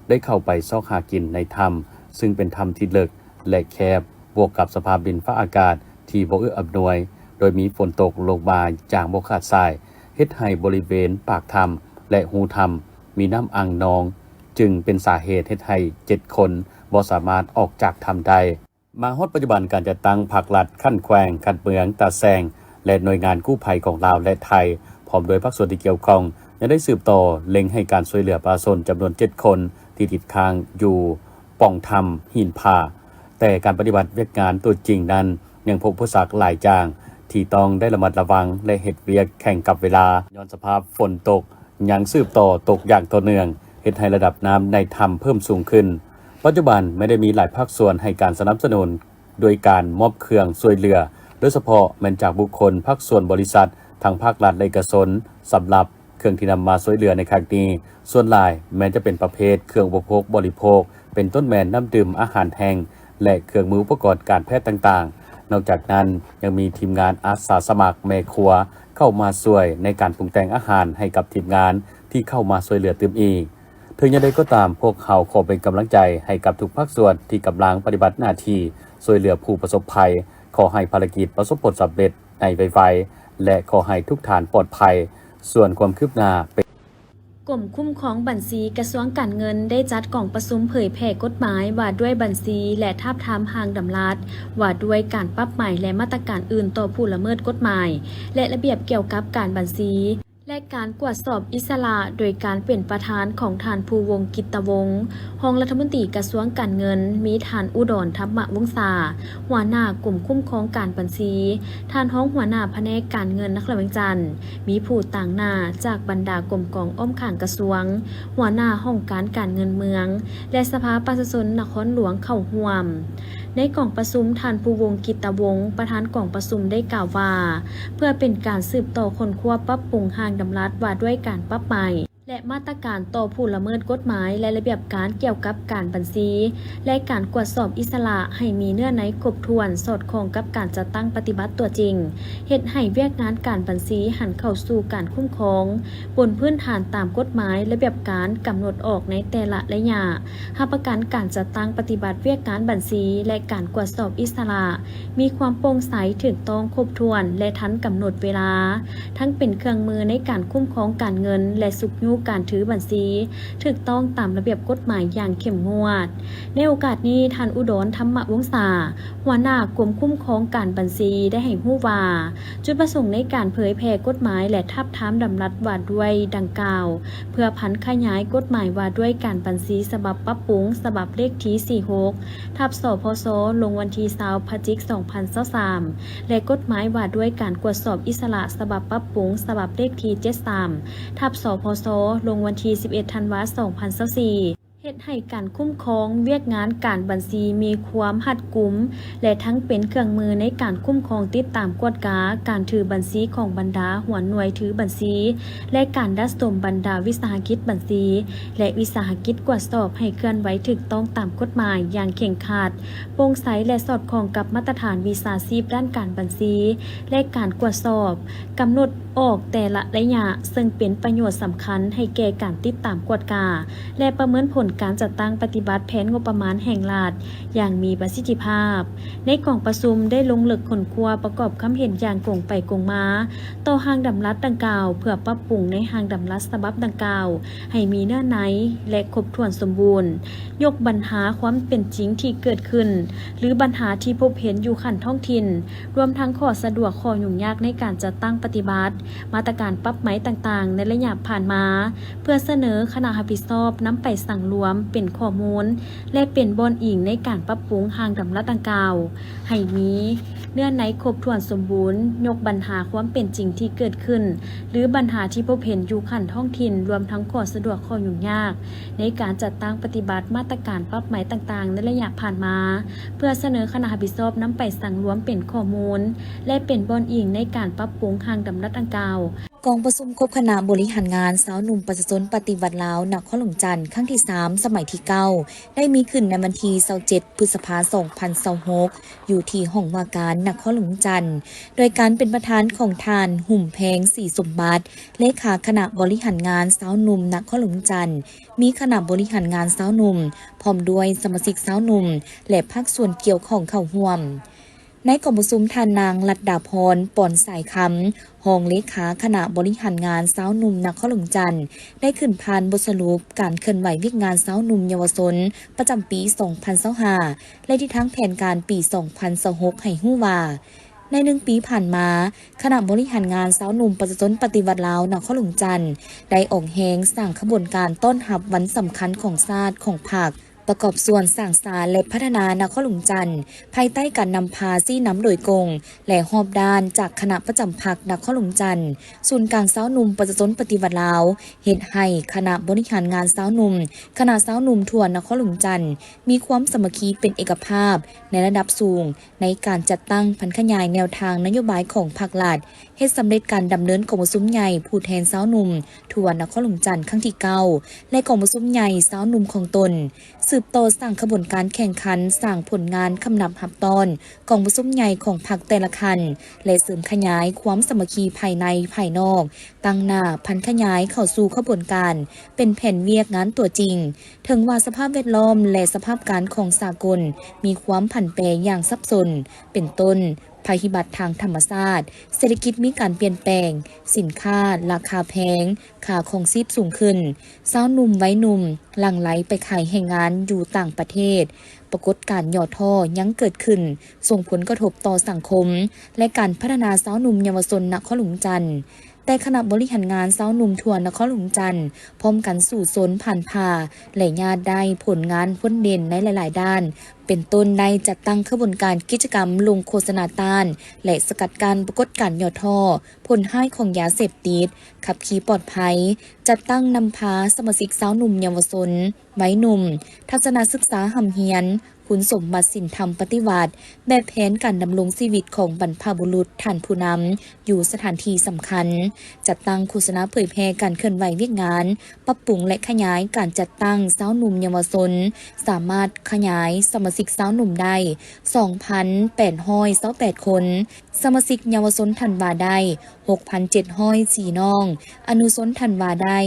ໄດ້ເຂົ້າໄປຊອກຫາກິນໃນຖ້ຳ, ຊຶ່ງເປັນຖ້ຳທີ່ເລິກ ແລະ ແຄບ, ບວກກັບສະພາບດິນຟ້າອາກາດທີ່ບໍ່ເອື້ອອຳນວຍ, ໂດຍມີຝົນຕົກລົງມາຢ່າງບໍ່ຂາດສາຍ, ເຮັດໃຫ້ບໍລິເວນປາກຖ້ຳ ແລະ ຮູຖ້ຳມີນ້ຳອັ່ງນອງ, ຈຶ່ງເປັນສາເຫດເຮັດໃຫ້ເຈັດຄົນບໍ່ສາມາດອອກຈາກຖ້ຳໄດ້. ມາຮອດປັດຈຸບັນ, ການຈັດຕັ້ງພາກລັດຂັ້ນແຂວງ, ຂັ້ນເມືອງ, ຕາແສງ ແລະ ໜ່ວຍງານກູ້ໄພຂອງລາວ ແລະ ໄທ ພ້ອມດ້ວຍພາກສ່ວນທີ່ກ່ຽວຂ້ອງ ຍັງໄດ້ສືບຕໍ່ເລັ່ງໃຫ້ການຊ່ວຍເຫຼືອປະຊາຊົນຈຳນວນເຈັດຄົນທີ່ຕິດຄ້າງຢູ່ປ່ອງຖ້ຳຫີນຜາ, ແຕ່ການປະຕິບັດວຽກງານຕົວຈິງນັ້ນ ຍັງພົບອຸປະສັກຫຼາຍຢ່າງທີ່ຕ້ອງໄດ້ລະມັດລະວັງ ແລະ ເຮັດວຽກແຂ່ງກັບເວລາ ຍ້ອນສະພາບຝົນຕົກ ຍັງສືບຕໍ່ຕົກຢ່າງຕໍ່ເນື່ອງ, ເຮັດໃຫ້ລະດັບນ້ຳໃນຖ້ຳເພີ່ມສູງຂຶ້ນ. ປັດຈຸບັນແມ່ນໄດ້ມີຫຼາຍພາກສ່ວນໃຫ້ການສະໜັບສະໜູນດ້ວຍການມອບເຄື່ອງຊ່ວຍເຫຼືອ, ໂດຍສະເພາະແມ່ນຈາກບຸກຄົນ, ພາກສ່ວນ, ບໍລິສັດ, ທັງພາກລັດ ແລະ ເອກະຊົນ. ສຳລັບເຄື່ອງທີ່ນຳມາຊ່ວຍເຫຼືອໃນຄັ້ງນີ້, ສ່ວນຫຼາຍແມ່ນຈະເປັນປະເພດເຄື່ອງອຸປະໂພກບໍລິໂພກ, ເປັນຕົ້ນແມ່ນນ້ຳດື່ມ, ອາຫານແຫ້ງ ແລະ ເຄື່ອງມືອຸປະກອນການແພດຕ່າງໆ. ນອກຈາກນັ້ນ ຍັງມີທີມງານອາສາສະໝັກແມ່ຄົວເຂົ້າມາຊ່ວຍໃນການປຸງແຕ່ງອາຫານໃຫ້ກັບທີມງານທີ່ເຂົ້າມາຊ່ວຍເຫຼືອຕື່ມອີກ. ເຖິງຢ່າງໃດກໍຕາມ, ພວກເຮົາຂໍເປັນກຳລັງໃຈໃຫ້ກັບທຸກພາກສ່ວນທີ່ກຳລັງປະຕິບັດໜ້າທີ່ຊ່ວຍເຫຼືອຜູ້ປະສົບໄພ. ຂໍໃຫ້ພາລະກິດປະສົບຜົນສຳເລັດໃນໄວໆ ແລະ ຂໍໃຫ້ທຸກທ່ານປອດໄພ. ສ່ວນຄວາມຄືບໜ້າເປັນ ກົມຄຸ້ມຄອງບັນຊີ ກະຊວງການເງິນ ໄດ້ຈັດກອງປະຊຸມເຜີຍແຜ່ກົດໝາຍວ່າດ້ວຍບັນຊີ ແລະ ທາບທາມຮ່າງດຳລັດວ່າດ້ວຍການປັບໃໝ ແລະ ມາດຕະການອື່ນຕໍ່ຜູ້ລະເມີດກົດໝາຍ ແລະ ລະບຽບກ່ຽວກັບການບັນຊີ ແລະ ການກວດສອບອິດສະຫຼະ ໂດຍການເປັນປະທານຂອງທ່ານ ພູວົງ ກິດຕະວົງ, ຮອງລັດຖະມົນຕີກະຊວງການເງິນ, ມີທ່ານ ອຸດອນ ທຳມະວົງສາ, ຫົວໜ້າກົມຄຸ້ມຄອງການບັນຊີ, ທ່ານຮອງຫົວໜ້າພະແນກການເງິນນະຄອນຫຼວງວຽງຈັນ, ມີຜູ້ຕາງໜ້າຈາກບັນດາກົມກອງອ້ອມຂ້າງກະຊວງ, ຫົວໜ້າຫ້ອງການການເງິນເມືອງ ແລະ ສະພາປະຊາຊົນນະຄອນຫຼວງເຂົ້າຮ່ວມ. ໃນກອງປະຊຸມ, ທ່ານ ພູວົງ ກິດຕະວົງ, ປະທານກອງປະຊຸມ ໄດ້ກ່າວວ່າ, ເພື່ອເປັນການສືບຕໍ່ຄົ້ນຄວ້າປັບປຸງຮ່າງດຳລັດວ່າດ້ວຍການປັບໃໝ ແລະ ມາດຕະການຕໍ່ຜູ້ລະເມີດກົດໝາຍ ແລະ ລະບຽບການກ່ຽວກັບການບັນຊີ ແລະ ການກວດສອບອິດສະຫຼະໃຫ້ມີເນື້ອໃນຄົບຖ້ວນ, ສອດຄ່ອງກັບການຈັດຕັ້ງປະຕິບັດຕົວຈິງ, ເຮັດໃຫ້ວຽກງານການບັນຊີຫັນເຂົ້າສູ່ການຄຸ້ມຄອງ ບົນພື້ນຖານຕາມກົດໝາຍ, ລະບຽບການກຳນົດອອກໃນແຕ່ລະໄລຍະ, ຮັບປະກັນການຈັດຕັ້ງປະຕິບັດວຽກງານບັນຊີ ແລະ ການກວດສອບອິດສະຫຼະ ມີຄວາມໂປ່ງໃສ, ຖືກຕ້ອງ, ຄົບຖ້ວນ ແລະ ທັນກຳນົດເວລາ, ທັງເປັນເຄື່ອງມືໃນການຄຸ້ມຄອງການເງິນ ແລະ ຊຸກຍູ້ການຖືບັນຊີ ຖືກຕ້ອງຕາມລະບຽບກົດໝາຍຢ່າງເຂັ້ມງວດ. ໃນໂອກາດນີ້, ທ່ານ ອຸດອນ ທຳມະວົງສາ, ຫົວໜ້າກົມຄຸ້ມຄອງການບັນຊີ ໄດ້ໃຫ້ຮູ້ວ່າ, ຈຸດປະສົງໃນການເຜີຍແຜ່ກົດໝາຍ ແລະ ທາບທາມດຳລັດວ່າດ້ວຍດັ່ງກ່າວ ເພື່ອຜັນຂະຫຍາຍກົດໝາຍວ່າດ້ວຍການບັນຊີ ສະບັບປັບປຸງ ສະບັບເລກທີສີ່ຫົກ ທັບ ສພສ ລົງວັນທີຊາວ ພະຈິກ ສອງພັນຊາວສາມ ແລະ ກົດໝາຍວ່າດ້ວຍການກວດສອບອິດສະຫຼະ ສະບັບປັບປຸງ ສະບັບເລກທີເຈັດສາມ ທັບ ສພສ ລົງວັນທີສິບເອັດ ທັນວາ ສອງພັນຊາວສີ່ ເຮັດໃຫ້ການຄຸ້ມຄອງວຽກງານການບັນຊີມີຄວາມຮັດກຸມ ແລະ ທັງເປັນເຄື່ອງມືໃນການຄຸ້ມຄອງ, ຕິດຕາມ, ກວດກາການຖືບັນຊີຂອງບັນດາຫົວໜ່ວຍຖືບັນຊີ ແລະ ການດັດສົມບັນດາວິສາຫະກິດບັນຊີ ແລະ ວິສາຫະກິດກວດສອບໃຫ້ເຄື່ອນໄຫວຖືກຕ້ອງຕາມກົດໝາຍຢ່າງເຄັ່ງຄັດ, ໂປ່ງໃສ ແລະ ສອດຄ່ອງກັບມາດຕະຖານວິຊາຊີບດ້ານການບັນຊີ ແລະ ການກວດສອບ, ກຳນົດອອກແຕ່ລະໄລຍະ, ເຊິ່ງເປັນປະໂຫຍດສຳຄັນໃຫ້ແກ່ການຕິດຕາມກວດກາ ແລະ ປະເມີນຜົນການຈັດຕັ້ງປະຕິບັດແຜນງົບປະມານແຫ່ງລັດຢ່າງມີປະສິດທິພາບ. ໃນກອງປະຊຸມໄດ້ລົງເລິກຄົ້ນຄວ້າປະກອບຄຳເຫັນຢ່າງກົງໄປກົງມາຕໍ່ຮ່າງດຳລັດດັ່ງກ່າວ ເພື່ອປັບປຸງໃນຮ່າງດຳລັດສະບັບດັ່ງກ່າວໃຫ້ມີເນື້ອໃນ ແລະ ຄົບຖ້ວນສົມບູນ, ຍົກບັນຫາຄວາມເປັນຈິງທີ່ເກີດຂຶ້ນ ຫຼື ບັນຫາທີ່ພົບເຫັນຢູ່ຂັ້ນທ້ອງຖິ່ນ, ລວມທັງຂໍ້ສະດວກ, ຂໍ້ຫຍຸ້ງຍາກໃນການຈັດຕັ້ງປະຕິບັດມາດຕະການປັບໃໝຕ່າງໆໃນໄລຍະຜ່ານມາ ເພື່ອສະເໜີຄະນະຮັບຜິດຊອບນຳໄປສັງລວມເປັນຂໍ້ມູນ ແລະ ເປັນບ່ອນອີງໃນການປັບປຸງຮ່າງດຳລັດດັ່ງກ່າວໃຫ້ມີເນື້ອໃນຄົບຖ້ວນສົມບູນ, ຍົກບັນຫາຄວາມເປັນຈິງທີ່ເກີດຂຶ້ນ ຫຼື ບັນຫາທີ່ພົບເຫັນຢູ່ຂັ້ນທ້ອງຖິ່ນ, ລວມທັງຂໍ້ສະດວກ, ຂໍ້ຫຍຸ້ງຍາກໃນການຈັດຕັ້ງປະຕິບັດມາດຕະການປັບໃໝຕ່າງໆໃນໄລຍະຜ່ານມາ ເພື່ອສະເໜີຄະນະຮັບຜິດຊອບນຳໄປສັງລວມເປັນຂໍ້ມູນ ແລະ ເປັນບ່ອນອີງໃນການປັບປຸງຮ່າງດຳລັດດັ່ງກ່າວ. ກອງປະຊຸມຄົບຄະນະບໍລິຫານງານຊາວໜຸ່ມປະຊາຊົນປະຕິວັດລາວ ນະຄອນຫຼວງຈັນ ຄັ້ງທີສາມ ສະໄໝທີເກົ້າ ໄດ້ມີຂຶ້ນໃນວັນທີຊາວເຈັດ ພຶດສະພາ ສອງພັນຊາວຫົກ ຢູ່ທີ່ຫ້ອງວ່າການນະຄອນຫຼວງຈັນ ໂດຍການເປັນປະທານຂອງທ່ານ ຫຸ້ມແພງ ສີສົມບັດ ເລຂາຄະນະບໍລິຫານງານຊາວໜຸ່ມນະຄອນຫຼວງຈັນ, ມີຄະນະບໍລິຫານງານຊາວໜຸ່ມ ພ້ອມດ້ວຍສະມາຊິກຊາວໜຸ່ມ ແລະ ພາກສ່ວນກ່ຽວຂ້ອງເຂົ້າຮ່ວມ. ໃນກອງປະຊຸມ ທ່ານນາງ ລັດດາພອນ ປອນສາຍຄຳ ຮອງເລຂາຄະນະບໍລິຫານງານຊາວໜຸ່ມນະຄອນຫຼວງຈັນ ໄດ້ຂຶ້ນຜ່ານບົດສະຫຼຸບການເຄື່ອນໄຫວວຽກງານຊາວໜຸ່ມເຍົາວະຊົນປະຈຳປີສອງພັນຊາວຫ້າ ແລະ ທິດທາງແຜນການປີສອງພັນຊາວຫົກ ໃຫ້ຮູ້ວ່າ ໃນໜຶ່ງປີຜ່ານມາ, ຄະນະບໍລິຫານງານຊາວໜຸ່ມປະຊາຊົນປະຕິວັດລາວ ນະຄອນຫຼວງຈັນ ໄດ້ອອກແຮງສ້າງຂະບວນການຕ້ອນຮັບວັນສຳຄັນຂອງຊາດ, ຂອງພັກ, ປະກອບສ່ວນສ້າງສານ ແລະ ພັດທະນານະຄອນຫຼວງຈັນ ພາຍໃຕ້ການນຳພາຊີ້ນຳໂດຍກົງ ແລະ ຮອບດ້ານຈາກຄະນະປະຈຳພັກນະຄອນຫຼວງຈັນ, ສູນກາງຊາວໜຸ່ມປະຊາຊົນປະຕິວັດລາວ, ເຮັດໃຫ້ຄະນະບໍລິຫານງານຊາວໜຸ່ມ, ຄະນະຊາວໜຸ່ມທົ່ວນະຄອນຫຼວງຈັນ ມີຄວາມສາມັກຄີເປັນເອກະພາບໃນລະດັບສູງ ໃນການຈັດຕັ້ງຜັນຂະຫຍາຍແນວທາງນະໂຍບາຍຂອງພັກລັດ, ເຮັດສຳເລັດການດຳເນີນກອງປະຊຸມໃຫຍ່ຜູ້ແທນຊາວໜຸ່ມທົ່ວນະຄອນຫຼວງຈັນຄັ້ງທີເກົ້າ ແລະ ກອງປະຊຸມໃຫຍ່ຊາວໜຸ່ມຂອງຕົນ, ສືບຕໍ່ສ້າງຂະບວນການແຂ່ງຂັນສ້າງຜົນງານຄຳນັບຮັບຕ້ອນກອງປະຊຸມໃຫຍ່ຂອງພັກແຕ່ລະຂັ້ນ ແລະ ເສີມຂະຫຍາຍຄວາມສາມັກຄີພາຍໃນພາຍນອກ, ຕັ້ງໜ້າຜັນຂະຫຍາຍເຂົ້າສູ່ຂະບວນການເປັນແຜນວຽກງານຕົວຈິງ. ເຖິງວ່າສະພາບແວດລ້ອມ ແລະ ສະພາບການຂອງສາກົນມີຄວາມຜັນແປຢ່າງສັບສົນ, ເປັນຕົ້ນ ໄພພິບັດທາງທຳມະຊາດ, ເສດຖະກິດມີການປ່ຽນແປງ, ສິນຄ້າລາຄາແພງ, ຄ່າຄອງຊີບສູງຂຶ້ນ, ຊາວໜຸ່ມໄວໜຸ່ມຫຼັ່ງໄຫຼໄປຂາຍແຮງງານຢູ່ຕ່າງປະເທດ, ປາກົດການຫຍໍ້ທໍ້ຍັງເກີດຂຶ້ນ, ສົ່ງຜົນກະທົບຕໍ່ສັງຄົມ ແລະ ການພັດທະນາຊາວໜຸ່ມເຍົາວະຊົນນະຄອນຫຼວງຈັນ. ແຕ່ຄະນະບໍລິຫານງານຊາວໜຸ່ມທົ່ວນະຄອນຫຼວງຈັນ ພ້ອມກັນສູ້ຊົນຜ່ານຜ່າ ແລະ ຍາດໄດ້ຜົນງານພົ້ນເດັ່ນໃນຫຼາຍໆດ້ານ, ເປັນຕົ້ນໄດ້ຈັດຕັ້ງຂະບວນການກິດຈະກຳລົງໂຄສະນາຕ້ານ ແລະ ສະກັດກັ້ນປາກົດການຫຍໍ້ທໍ້, ຜົນຮ້າຍຂອງຢາເສບຕິດ, ຂັບຂີ່ປອດໄພ, ຈັດຕັ້ງນຳພາສະມາຊິກຊາວໜຸ່ມເຍົາວະຊົນ, ໄວໜຸ່ມ, ທັດສະນະສຶກສາຮ່ຳຮຽນ, ຄຸນສົມບັດສິນທຳປະຕິວັດ, ແບບແຜນການດຳລົງຊີວິດຂອງບັນພະບຸລຸດທ່ານຜູ້ນຳຢູ່ສະຖານທີ່ສຳຄັນ, ຈັດຕັ້ງໂຄສະນາເຜີຍແຜ່ການເຄື່ອນໄຫວວຽກງານ, ປັບປຸງ ແລະ ຂະຫຍາຍການຈັດຕັ້ງຊາວໜຸ່ມເຍົາວະຊົນ, ສາມາດຂະຫຍາຍສະມາຊິກຊາວໜຸ່ມໄດ້ສອງພັນແປດຮ້ອຍຊາວແປດຄົນ, ສະມາຊິກເຍົາວະຊົນທັນວາໄດ້ຫົກພັນເຈັດຮ້ອຍສີ່ນ້ອງ, ອະນຸຊົນທັນວາໄດ້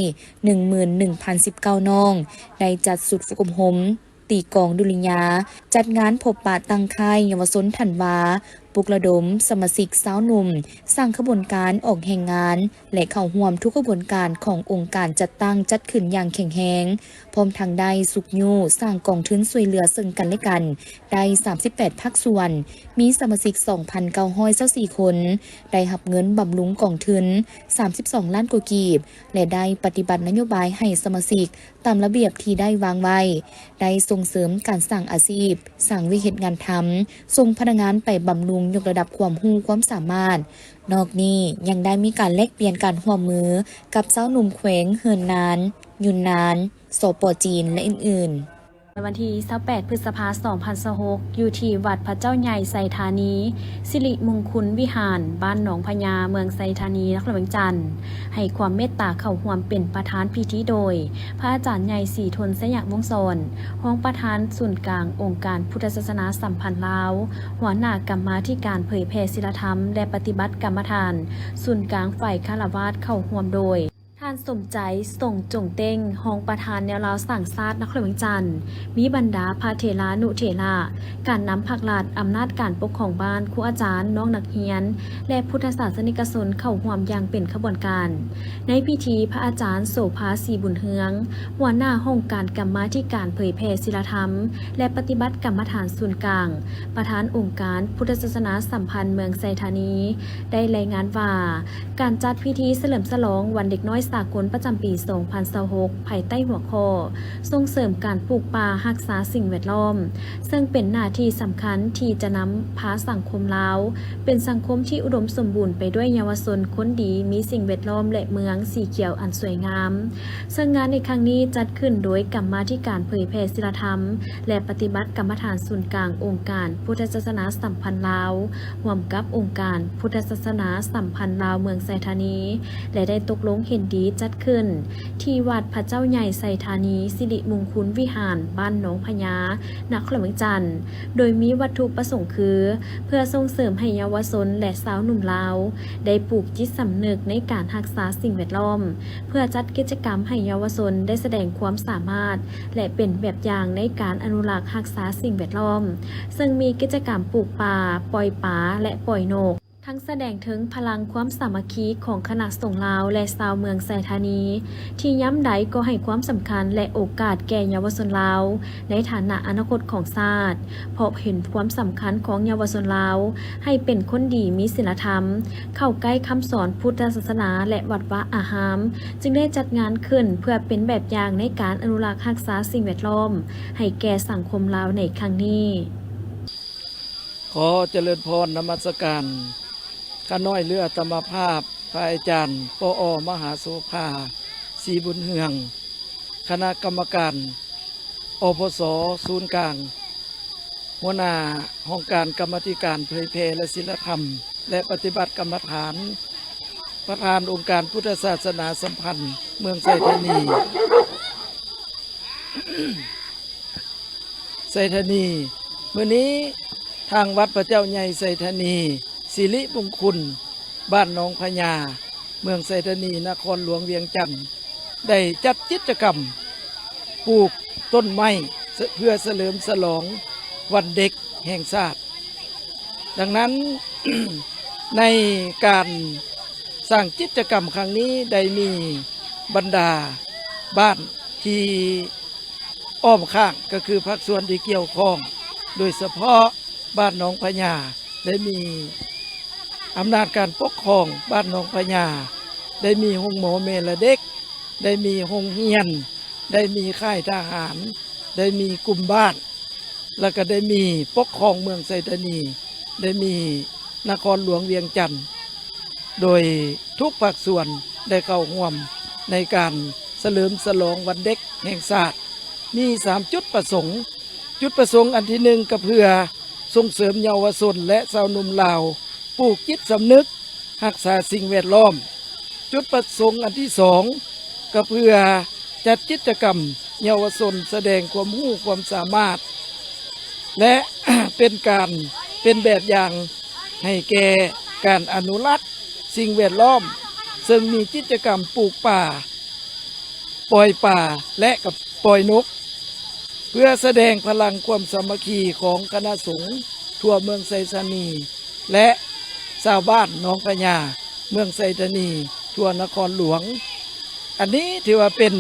ໜຶ່ງໝື່ນໜຶ່ງພັນສິບເກົ້ານ້ອງ, ໄດ້ຈັດຊຸດຝຶກອົບຮົມ ຕີກອງດຸລິຍາ, ຈັດງານພົບປະຕັ້ງຄ້າຍເຍົາວະຊົນທັນວາ, ປຸກລະດົມສະມາຊິກຊາວໜຸ່ມ, ສ້າງຂະບວນການອອກແຮງງານ ແລະ ເຂົ້າຮ່ວມທຸກຂະບວນການຂອງອົງການຈັດຕັ້ງຈັດຂຶ້ນຢ່າງແຂງແຮງ, ພ້ອມທັງໄດ້ຊຸກຍູ້ສ້າງກອງທຶນຊ່ວຍເຫຼືອເຊິ່ງກັນ ແລະ ກັນໄດ້ສາມສິບແປດພາກສ່ວນ, ມີສະມາຊິກສອງພັນເກົ້າຮ້ອຍຊາວສີ່ຄົນ, ໄດ້ຮັບເງິນບຳລຸງກອງທຶນສາມສິບສອງລ້ານກວ່າກີບ ແລະ ໄດ້ປະຕິບັດນະໂຍບາຍໃຫ້ສະມາຊິກ ຕາມລະບຽບທີ່ໄດ້ວາງໄວ້, ໄດ້ສົ່ງເສີມການສ້າງອາຊີບ, ສ້າງວຽກເຮັດງານທຳ, ສົ່ງພະນັກງານໄປບຳລຸງ ຍົກລະດັບຄວາມຮູ້ຄວາມສາມາດ. ນອກນີ້ຍັງໄດ້ມີການແລກປ່ຽນການຮ່ວມມືກັບຊາວໜຸ່ມແຂວງເຮີນນານ, ຍຸນນານ, ສປ ຈີນ ແລະ ອື່ນໆ. ໃນວັນທີຊາວແປດ ພຶດສະພາ ສອງພັນຊາວຫົກ ຢູ່ທີ່ວັດພະເຈົ້າໃຫຍ່ໄຊທານີ ສິລິມຸງຄຸນວິຫານ ບ້ານໜອງພະຍາ ເມືອງໄຊທານີ ນະຄອນຫຼວງວຽງຈັນ ໃຫ້ຄວາມເມດຕາເຂົ້າຮ່ວມເປັນປະທານພິທີໂດຍ ພະອາຈານໃຫຍ່ ສີທົນ ໄຊຍະວົງສອນ ຮອງປະທານສູນກາງອົງການພຸດທະສາສະໜາສຳພັນລາວ, ຫົວໜ້າກຳມາທິການເຜີຍແຜ່ສິລະທຳ ແລະ ປະຕິບັດກຳມະຖານສູນກາງຝ່າຍຄາລະວາດ ເຂົ້າຮ່ວມໂດຍ ທ່ານ ສົມໃຈ ສົງຈົງເຕັງ ຮອງປະທານແນວລາວສ້າງຊາດ ນະຄອນຫຼວງວຽງຈັນ, ມີບັນດາພະເຖລານຸເຖລະ, ການນຳພັກລັດ, ອຳນາດການປົກຄອງບ້ານ, ຄູອາຈານ, ນ້ອງນັກຮຽນ ແລະ ພຸດທະສາສະນິກະຊົນເຂົ້າຮ່ວມຢ່າງເປັນຂະບວນການ. ໃນພິທີ, ພະອາຈານ ໂສພາ ສີບຸນເຮືອງ, ຫົວໜ້າຫ້ອງການກຳມາທິການເຜີຍແຜ່ສິລະທຳ ແລະ ປະຕິບັດກຳມະຖານສູນກາງ, ປະທານອົງການພຸດທະສາສະໜາສຳພັນເມືອງໄຊທານີ ໄດ້ລາຍງານວ່າ ການຈັດພິທີສະເຫຼີມສະຫຼອງວັນເດັກນ້ອຍສາກົນປະຈຳປີສອງພັນຊາວຫົກ ພາຍໃຕ້ຫົວຂໍ້ ສົ່ງເສີມການປູກປ່າ, ຮັກສາສິ່ງແວດລ້ອມ, ເຊິ່ງເປັນໜ້າທີ່ສຳຄັນທີ່ຈະນຳພາສັງຄົມລາວ ເປັນສັງຄົມທີ່ອຸດົມສົມບູນໄປດ້ວຍເຍົາວະຊົນຄົນດີ, ມີສິ່ງແວດລ້ອມ ແລະ ເມືອງສີຂຽວອັນສວຍງາມ. ເຊິ່ງງານໃນຄັ້ງນີ້ຈັດຂຶ້ນໂດຍກຳມາທິການເຜີຍແຜ່ສິລະທຳ ແລະ ປະຕິບັດກຳມະຖານສູນກາງອົງການພຸດທະສາສະໜາສຳພັນລາວ ຮ່ວມກັບອົງການພຸດທະສາສະໜາສຳພັນລາວເມືອງໄຊທານີ ແລະ ໄດ້ຕົກລົງເຫັນດີຈັດຂຶ້ນທີ່ວັດພະເຈົ້າໃຫຍ່ໄຊທານີ ສິລິມຸງຄຸນວິຫານ ບ້ານໜອງພະຍາ ນະຄອນຫຼວງວຽງຈັນ, ໂດຍມີວັດຖຸປະສົງຄື ເພື່ອສົ່ງເສີມໃຫ້ເຍົາວະຊົນ ແລະ ຊາວໜຸ່ມລາວ ໄດ້ປູກຈິດສຳນຶກໃນການຮັກສາສິ່ງແວດລ້ອມ, ເພື່ອຈັດກິດຈະກຳໃຫ້ເຍົາວະຊົນໄດ້ສະແດງຄວາມສາມາດ ແລະ ເປັນແບບຢ່າງໃນການອະນຸລັກຮັກສາສິ່ງແວດລ້ອມ, ເຊິ່ງມີກິດຈະກຳປູກປ່າ, ປ່ອຍປາ ແລະ ປ່ອຍນົກ, ທັງສະແດງເຖິງພະລັງຄວາມສາມັກຄີຂອງຄະນະສົງລາວ ແລະ ຊາວເມືອງໄຊທານີ ທີ່ຍາມໃດກໍໃຫ້ຄວາມສຳຄັນ ແລະ ໂອກາດແກ່ເຍົາວະຊົນລາວ ໃນຖານະອະນາຄົດຂອງຊາດ, ເພາະເຫັນຄວາມສຳຄັນຂອງເຍົາວະຊົນລາວໃຫ້ເປັນຄົນດີມີສິນລະທຳ, ເຂົ້າໃກ້ຄຳສອນພຸດທະສາສະໜາ ແລະ ວັດວາອາຮາມ, ຈຶ່ງໄດ້ຈັດງານຂຶ້ນເພື່ອເປັນແບບຢ່າງໃນການອະນຸລັກຮັກສາສິ່ງແວດລ້ອມໃຫ້ແກ່ສັງຄົມລາວໃນຄັ້ງນີ້. ຂໍຈະເລີນພອນນະມັດສະການ ຂ້ານ້ອຍເຫຼືອອາດຕະມາພາບ ພະອາຈານ ປອ ມະຫາໂສພາ ສີບຸນເຮືອງ, ຄະນະກຳມະການ ອພສ ສູນກາງ, ຫົວໜ້າຫ້ອງການກຳມາທິການເຜີຍແຜ່ ແລະ ສິລະທຳ ແລະ ປະຕິບັດກຳມະຖານ, ປະທານອົງການພຸດທະສາສະໜາສຳພັນເມືອງໄຊທານີ. ໄຊທານີ. ມື້ນີ້ທາງວັດພະເຈົ້າໃຫຍ່ໄຊທານີ ສິລິມຸງຄຸນ ບ້ານໜອງພະຍາ ເມືອງໄຊທານີ ນະຄອນຫຼວງວຽງຈັນ ໄດ້ຈັດກິດຈະກຳປູກຕົ້ນໄມ້ ເພື່ອສະເຫຼີມສະຫຼອງວັນເດັກແຫ່ງຊາດ. ດັ່ງນັ້ນ ໃນການສ້າງກິດຈະກຳຄັ້ງນີ້ ໄດ້ມີບັນດາບ້ານທີ່ອ້ອມຂ້າງ ກໍຄືພາກສ່ວນທີ່ກ່ຽວຂ້ອງ ໂດຍສະເພາະບ້ານໜອງພະຍາ ໄດ້ມີອຳນາດການປົກຄອງບ້ານໜອງພະຍາ, ໄດ້ມີໂຮງໝໍແມ່ ແລະ ເດັກ, ໄດ້ມີໂຮງຮຽນ, ໄດ້ມີຄ້າຍທະຫານ, ໄດ້ມີກຸ່ມບ້ານ ແລ້ວກໍໄດ້ມີປົກຄອງເມືອງໄຊທານີ, ໄດ້ມີນະຄອນຫຼວງວຽງຈັນ, ໂດຍທຸກພາກສ່ວນໄດ້ເຂົ້າຮ່ວມໃນການສະເຫຼີມສະຫຼອງວັນເດັກແຫ່ງຊາດ ມີສາມຈຸດປະສົງ. ຈຸດປະສົງອັນທີໜຶ່ງ ກໍເພື່ອສົ່ງເສີມເຍົາວະຊົນ ແລະ ຊາວໜຸ່ມລາວ ປູກຈິດສຳນຶກຮັກສາສິ່ງແວດລ້ອມ. ຈຸດປະສົງອັນທີສອງ ກໍເພື່ອຈັດກິດຈະກຳເຍົາວະຊົນສະແດງຄວາມຮູ້ຄວາມສາມາດ ແລະ ເປັນການ ເປັນແບບຢ່າງໃຫ້ແກ່ການອະນຸລັກສິ່ງແວດລ້ອມ, ເຊິ່ງມີກິດຈະກຳປູກປ່າ, ປ່ອຍປາ ແລະ ກໍປ່ອຍນົກ ເພື່ອສະແດງພະລັງຄວາມສາມັກຄີຂອງຄະນະສົງທົ່ວເມືອງໄຊທານີ ແລະ ຊາວບ້ານໜອງພະຍາ ເມືອງໄຊທານີ ທົ່ວນະຄອນຫຼວງ. ອັນນີ້ຖືວ່າເປັນ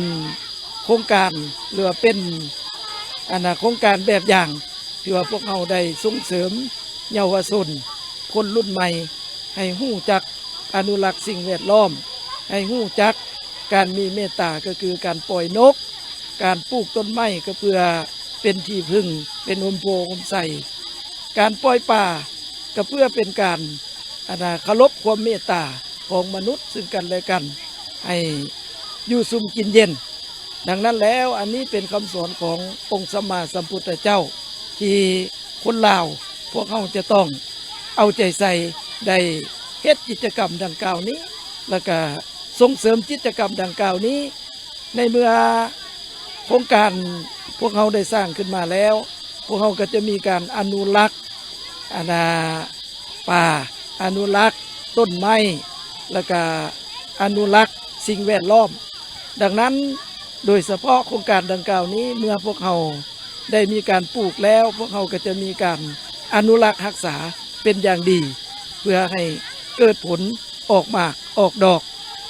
ໂຄງການ ຫຼືວ່າເປັນ ອັນນະ ໂຄງການແບບຢ່າງ ທີ່ວ່າພວກເຮົາໄດ້ສົ່ງເສີມເຍົາວະຊົນຄົນລຸ້ນໃໝ່ ໃຫ້ຮູ້ຈັກອະນຸລັກສິ່ງແວດລ້ອມ, ໃຫ້ຮູ້ຈັກການມີເມດຕາ ກໍຄືການປ່ອຍນົກ, ການປູກຕົ້ນໄມ້ ກໍເພື່ອເປັນທີ່ເພິ່ງ, ເປັນຮົ່ມໂພຮົ່ມໄຊ, ການປ່ອຍປາ, ກໍເພື່ອເປັນການ ອັນນ່າ ເຄົາລົບຄວາມເມດຕາຂອງມະນຸດຊຶ່ງກັນແລະກັນ ໃຫ້ຢູ່ຊຸ່ມກິນເຢັນ. ດັ່ງນັ້ນແລ້ວ ອັນນີ້ເປັນຄຳສອນຂອງອົງສຳມາສຳພຸດທະເຈົ້າ ທີ່ຄົນລາວພວກເຮົາຈະຕ້ອງເອົາໃຈໃສ່ ໄດ້ເຮັດກິດຈະກຳດັ່ງກ່າວນີ້ ແລ້ວກະສົ່ງເສີມກິດຈະກຳດັ່ງກ່າວນີ້. ໃນເມື່ອໂຄງການພວກເຮົາໄດ້ສ້າງຂຶ້ນມາແລ້ວ ພວກເຮົາກໍຈະມີການອະນຸລັກ ອັນນ່າ ປ່າ, ອະນຸລັກຕົ້ນໄມ້ ແລ້ວກະອະນຸລັກສິ່ງແວດລ້ອມ. ດັ່ງນັ້ນ ໂດຍສະເພາະໂຄງການດັ່ງກ່າວນີ້ ເມື່ອພວກເຮົາໄດ້ມີການປູກແລ້ວ ພວກເຮົາກໍຈະມີການອະນຸລັກຮັກສາເປັນຢ່າງດີ ເພື່ອໃຫ້ເກີດຜົນອອກໝາກອອກດອກ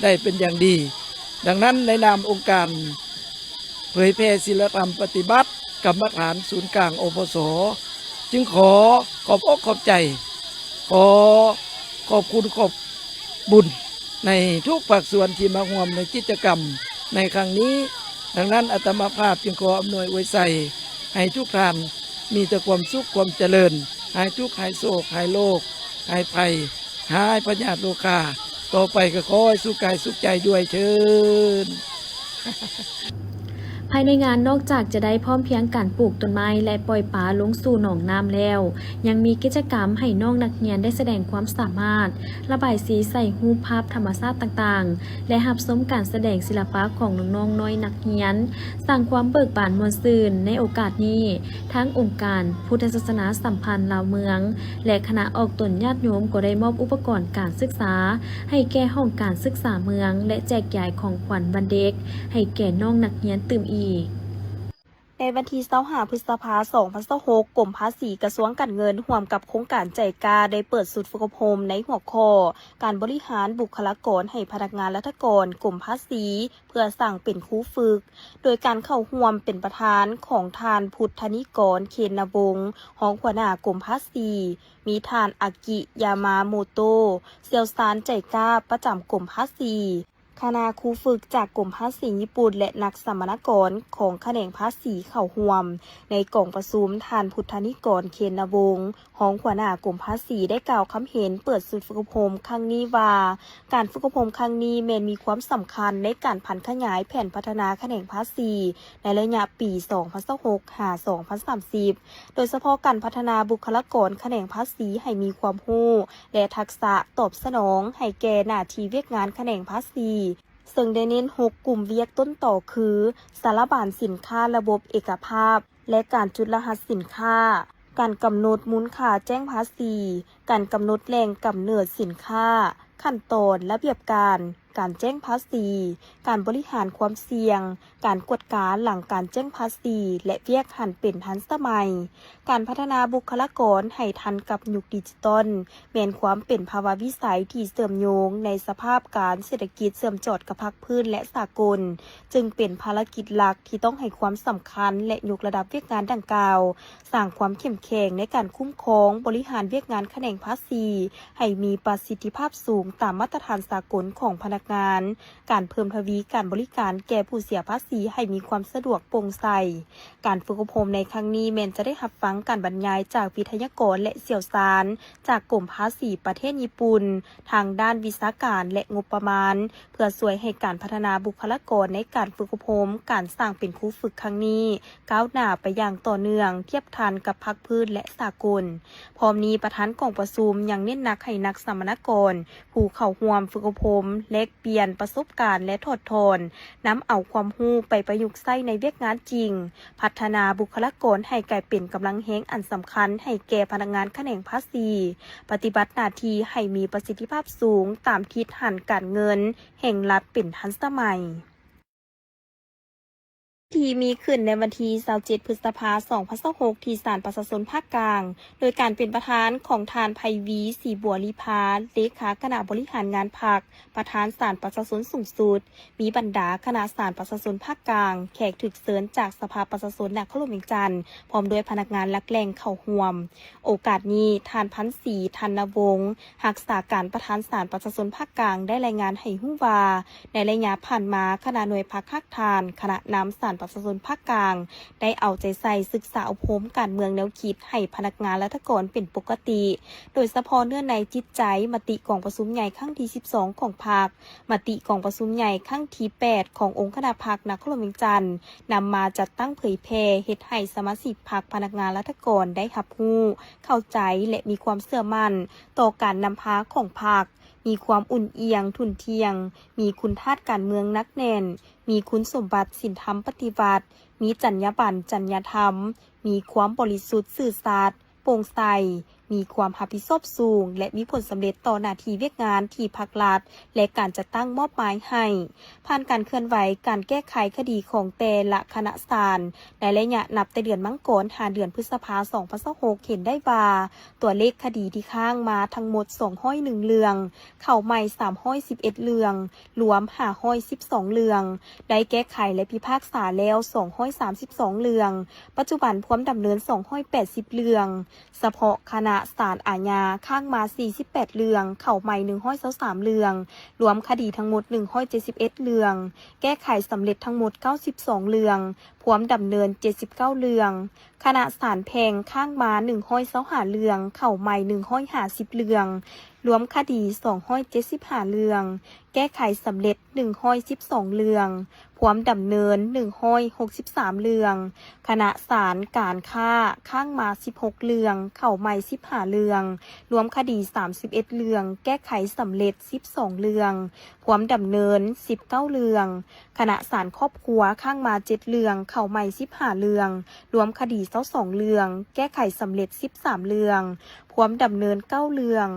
ໄດ້ເປັນຢ່າງດີ. ດັ່ງນັ້ນ ໃນນາມອົງການ ເຜີຍແຜ່ສິນລະທຳປະຕິບັດກຳມະຖານສູນກາງ ອພສ ຈຶ່ງຂໍຂອບອົກຂອບໃຈ, ຂໍຂອບຄຸນຂອບບຸນໃນທຸກພາກສ່ວນທີ່ມາຮ່ວມໃນກິດຈະກຳໃນຄັ້ງນີ້. ດັ່ງນັ້ນ ອາດຕະມາພາບຈຶ່ງຂໍອຳນວຍອວຍໄຊໃຫ້ທຸກທ່ານມີແຕ່ຄວາມສຸກຄວາມຈະເລີນ, ຫາຍທຸກຫາຍໂສກຫາຍໂລກຫາຍໄພ ຫາຍພະຍາດໂລຄາ. ຕໍ່ໄປກໍຂໍໃຫ້ສຸກກາຍສຸກໃຈດ້ວຍເທີ້ນ. ພາຍໃນງານນອກຈາກຈະໄດ້ພ້ອມພຽງການປູກຕົ້ນໄມ້ ແລະ ປ່ອຍປາລົງສູ່ໜອງນ້ຳແລ້ວ, ຍັງມີກິດຈະກຳໃຫ້ນ້ອງນັກຮຽນໄດ້ສະແດງຄວາມສາມາດ, ລະບາຍສີໃສ່ຮູບພາບທຳມະຊາດຕ່າງໆ ແລະ ຮັບຊົມການສະແດງສິລະປະຂອງນ້ອງໆນ້ອຍນັກຮຽນ, ສ້າງຄວາມເບີກບານມ່ວນຊື່ນ. ໃນໂອກາດນີ້, ທາງອົງການພຸດທະສາສະໜາສຳພັນລາວເມືອງ ແລະ ຄະນະອອກຕົນຍາດໂຍມກໍໄດ້ມອບອຸປະກອນການສຶກສາໃຫ້ແກ່ຫ້ອງການສຶກສາເມືອງ ແລະ ແຈກຢາຍຂອງຂວັນວັນເດັກໃຫ້ແກ່ນ້ອງນັກຮຽນຕື່ມອີກ. ໃນວັນທີຊາວຫ້າ ພຶດສະພາ ສອງພັນຊາວຫົກ, ກົມພາສີ ກະຊວງການເງິນ ຮ່ວມກັບໂຄງການໃຈກາ ໄດ້ເປີດຊຸດຝຶກອົບຮົມໃນຫົວຂໍ້ ການບໍລິຫານບຸກຄະລາກອນໃຫ້ພະນັກງານລັດຖະກອນກົມພາສີ ເພື່ອສ້າງເປັນຄູຝຶກ ໂດຍການເຂົ້າຮ່ວມເປັນປະທານຂອງທ່ານ ພຸດທະນິກອນ ເຄນນະວົງ ຮອງຫົວໜ້າກົມພາສີ, ມີທ່ານ ອາກິ ຢາມາໂມໂຕ ຊ່ຽວຊານໃຈກາປະຈຳກົມພາສີ, ຄະນະຄູຝຶກຈາກກົມພາສີຍີ່ປຸ່ນ ແລະ ນັກສຳມະນາກອນຂອງຂະແໜງພາສີເຂົ້າຮ່ວມ. ໃນກອງປະຊຸມ, ທ່ານ ພຸດທະນິກອນ ເຄນນະວົງ ຮອງຫົວໜ້າກົມພາສີ ໄດ້ກ່າວຄຳເຫັນເປີດຊຸດຝຶກອົບຮົມຄັ້ງນີ້ວ່າ, ການຝຶກອົບຮົມຄັ້ງນີ້ແມ່ນມີຄວາມສຳຄັນໃນການຜັນຂະຫຍາຍແຜນພັດທະນາຂະແໜງພາສີໃນໄລຍະປີ ສອງພັນຊາວຫົກ ຫາ ສອງພັນສາມສິບ ໂດຍສະເພາະການພັດທະນາບຸກຄະລາກອນຂະແໜງພາສີໃຫ້ມີຄວາມຮູ້ ແລະ ທັກສະຕອບສະໜອງໃຫ້ແກ່ໜ້າທີ່ວຽກງານຂະແໜງພາສີ. ເຊິ່ງໄດ້ເນັ້ນຫົກກຸ່ມວຽກຕົ້ນຕໍຄື ສາລະບານສິນຄ້າລະບົບເອກະພາບ ແລະ ການຈຸດລະຫັດສິນຄ້າ, ການກຳນົດມູນຄ່າແຈ້ງພາສີ, ການກຳນົດແຫຼ່ງກຳເນີດສິນຄ້າ, ຂັ້ນຕອນ, ລະບຽບການ, ການແຈ້ງພາສີ, ການບໍລິຫານຄວາມສ່ຽງ, ການກວດກາຫຼັງການແຈ້ງພາສີ ແລະ ວຽກຫັນເປັນທັນສະໄໝ. ການພັດທະນາບຸກຄະລາກອນໃຫ້ທັນກັບຍຸກດິຈິຕອນ ແມ່ນຄວາມເປັນພາວະວິໄສທີ່ເຊື່ອມໂຍງໃນສະພາບການເສດຖະກິດເຊື່ອມຈອດກັບພາກພື້ນ ແລະ ສາກົນ, ຈຶ່ງເປັນພາລະກິດຫຼັກທີ່ຕ້ອງໃຫ້ຄວາມສຳຄັນ ແລະ ຍົກລະດັບວຽກງານດັ່ງກ່າວ, ສ້າງຄວາມເຂັ້ມແຂງໃນການຄຸ້ມຄອງບໍລິຫານວຽກງານຂະແໜງພາສີໃຫ້ມີປະສິດທິພາບສູງຕາມມາດຕະຖານສາກົນຂອງພະນັກງານ, ການເພີ່ມທະວີການບໍລິການແກ່ຜູ້ເສຍພາສີໃຫ້ມີຄວາມສະດວກໂປ່ງໃສ. ການຝຶກອົບຮົມໃນຄັ້ງນີ້ແມ່ນຈະໄດ້ຮັບຟັງການບັນຍາຍຈາກວິທະຍາກອນ ແລະ ຊ່ຽວຊານຈາກກົມພາສີປະເທດຍີ່ປຸ່ນ ທາງດ້ານວິຊາການ ແລະ ງົບປະມານ ເພື່ອຊ່ວຍໃຫ້ການພັດທະນາບຸກຄະລາກອນໃນການຝຶກອົບຮົມການສ້າງເປັນຄູຝຶກຄັ້ງນີ້ ກ້າວໜ້າໄປຢ່າງຕໍ່ເນື່ອງ, ທຽບທັນກັບພາກພື້ນ ແລະ ສາກົນ. ພ້ອມນີ້, ປະທານກອງປະຊຸມຍັງເນັ້ນໜັກໃຫ້ນັກສຳມະນາກອນ ຜູ້ເຂົ້າຮ່ວມຝຶກອົບຮົມ ແລກປ່ຽນປະສົບການ ແລະ ຖອດຖອນ, ນຳເອົາຄວາມຮູ້ໄປປະຍຸກໃຊ້ໃນວຽກງານຈິງ, ພັດທະນາບຸກຄະລາກອນໃຫ້ກາຍເປັນກຳລັງແຮງອັນສຳຄັນໃຫ້ແກ່ພະນັກງານຂະແໜງພາສີ, ປະຕິບັດໜ້າທີ່ໃຫ້ມີປະສິດທິພາບສູງຕາມທິດຫັນການເງິນແຫ່ງລັດເປັນທັນສະໄໝ. ທີ່ມີຂຶ້ນໃນວັນທີຊາວເຈັດ ພຶດສະພາ ສອງພັນຊາວຫົກ ທີ່ສານປະຊາຊົນພາກກາງ ໂດຍການເປັນປະທານຂອງທ່ານ ໄພວີ ສີບົວລີພາ ເລຂາຄະນະບໍລິຫານງານພັກ, ປະທານສານປະຊາຊົນສູງສຸດ, ມີບັນດາຄະນະສານປະຊາຊົນພາກກາງ, ແຂກຖືກເຊີນຈາກສະພາປະຊາຊົນນະຄອນຫຼວງວຽງຈັນ ພ້ອມດ້ວຍພະນັກງານຫຼັກແຫຼ່ງເຂົ້າຮ່ວມ. ໂອກາດນີ້, ທ່ານ ພັນສີ ທັນນະວົງ ຮັກສາການປະທານສານປະຊາຊົນພາກກາງ ໄດ້ລາຍງານໃຫ້ຮູ້ວ່າ, ໃນໄລຍະຜ່ານມາ, ຄະນະໜ່ວຍພັກຮາກຖານ, ຄະນະນຳສານ ປະຊາຊົນພາກກາງ ໄດ້ເອົາໃຈໃສ່ສຶກສາອົບຮົມການເມືອງແນວຄິດໃຫ້ພະນັກງານລັດຖະກອນເປັນປົກກະຕິ, ໂດຍສະເພາະເນື້ອໃນຈິດໃຈມະຕິກອງປະຊຸມໃຫຍ່ຄັ້ງທີສິບສອງຂອງພັກ, ມະຕິກອງປະຊຸມໃຫຍ່ຄັ້ງທີແປດຂອງອົງຄະນະພັກນະຄອນຫຼວງວຽງຈັນ ນຳມາຈັດຕັ້ງເຜີຍແຜ່ ເຮັດໃຫ້ສະມາຊິກພັກ, ພະນັກງານລັດຖະກອນໄດ້ຮັບຮູ້, ເຂົ້າໃຈ ແລະ ມີຄວາມເຊື່ອໝັ້ນຕໍ່ການນຳພາຂອງພັກ, ມີຄວາມອຸ່ນອຽງ, ທຸ່ນທ່ຽງ, ມີຄຸນທາດການເມືອງໜັກແໜ້ນ, ມີຄຸນສົມບັດສິນທຳປະຕິວັດ, ມີຈັນຍາບັນ, ຈັນຍາທຳ, ມີຄວາມບໍລິສຸດ, ຊື່ສັດ, ໂປ່ງໃສ, ມີຄວາມຮັບຜິດຊອບສູງ ແລະ ມີຜົນສຳເລັດຕໍ່ໜ້າທີ່ວຽກງານທີ່ພັກລັດ ແລະ ການຈັດຕັ້ງມອບໝາຍໃຫ້. ຜ່ານການເຄື່ອນໄຫວການແກ້ໄຂຄະດີຂອງແຕ່ລະຄະນະສານ ໃນໄລຍະນັບແຕ່ເດືອນມັງກອນຫາເດືອນພຶດສະພາ ສອງພັນຊາວຫົກ ເຫັນໄດ້ວ່າ ຕົວເລກຄະດີທີ່ຄ້າງມາທັງໝົດ ສອງຮ້ອຍເອັດເລື່ອງ, ເຂົ້າໃໝ່ ສາມຮ້ອຍສິບເອັດເລື່ອງ, ລວມ ຫ້າຮ້ອຍສິບສອງເລື່ອງ, ໄດ້ແກ້ໄຂ ແລະ ພິພາກສາແລ້ວ ສອງຮ້ອຍສາມສິບສອງເລື່ອງ, ປັດຈຸບັນພວມດຳເນີນ ສອງຮ້ອຍແປດສິບເລື່ອງ. ສະເພາະຄະນະສານອາຍາຄ້າງມາ ສີ່ສິບແປດເລື່ອງ, ເຂົ້າໃໝ່ ໜຶ່ງຮ້ອຍຊາວສາມເລື່ອງ, ລວມຄະດີທັງໝົດ ໜຶ່ງຮ້ອຍເຈັດສິບເອັດເລື່ອງ, ແກ້ໄຂສຳເລັດທັງໝົດ ເກົ້າສິບສອງເລື່ອງ, ພວມດຳເນີນ ເຈັດສິບເກົ້າເລື່ອງ. ຄະນະສານແພ່ງຄ້າງມາ ໜຶ່ງຮ້ອຍຊາວຫ້າເລື່ອງ, ເຂົ້າໃໝ່ ໜຶ່ງຮ້ອຍຫ້າສິບເລື່ອງ, ລວມຄະດີ ສອງຮ້ອຍເຈັດສິບຫ້າເລື່ອງ, ແກ້ໄຂສຳເລັດ ໜຶ່ງຮ້ອຍສິບສອງເລື່ອງ, ພວມດຳເນີນ ໜຶ່ງຮ້ອຍຫົກສິບສາມເລື່ອງ. ຄະນະສານການຄ້າຄ້າງມາ ສິບຫົກເລື່ອງ, ເຂົ້າໃໝ່ ສິບຫ້າເລື່ອງ, ລວມຄະດີ ສາມສິບເອັດເລື່ອງ, ແກ້ໄຂສຳເລັດ ສິບສອງເລື່ອງ, ພວມດຳເນີນ ສິບເກົ້າເລື່ອງ. ຄະນະສານຄອບຄົວຄ້າງມາ ເຈັດເລື່ອງ, ເຂົ້າໃໝ່ ສິບຫ້າເລື່ອງ, ລວມຄະດີ ຊາວສອງເລື່ອງ, ແກ້ໄຂສຳເລັດ ສິບສາມເລື່ອງ, ພວມດຳເນີນ ເກົ້າເລື່ອງ.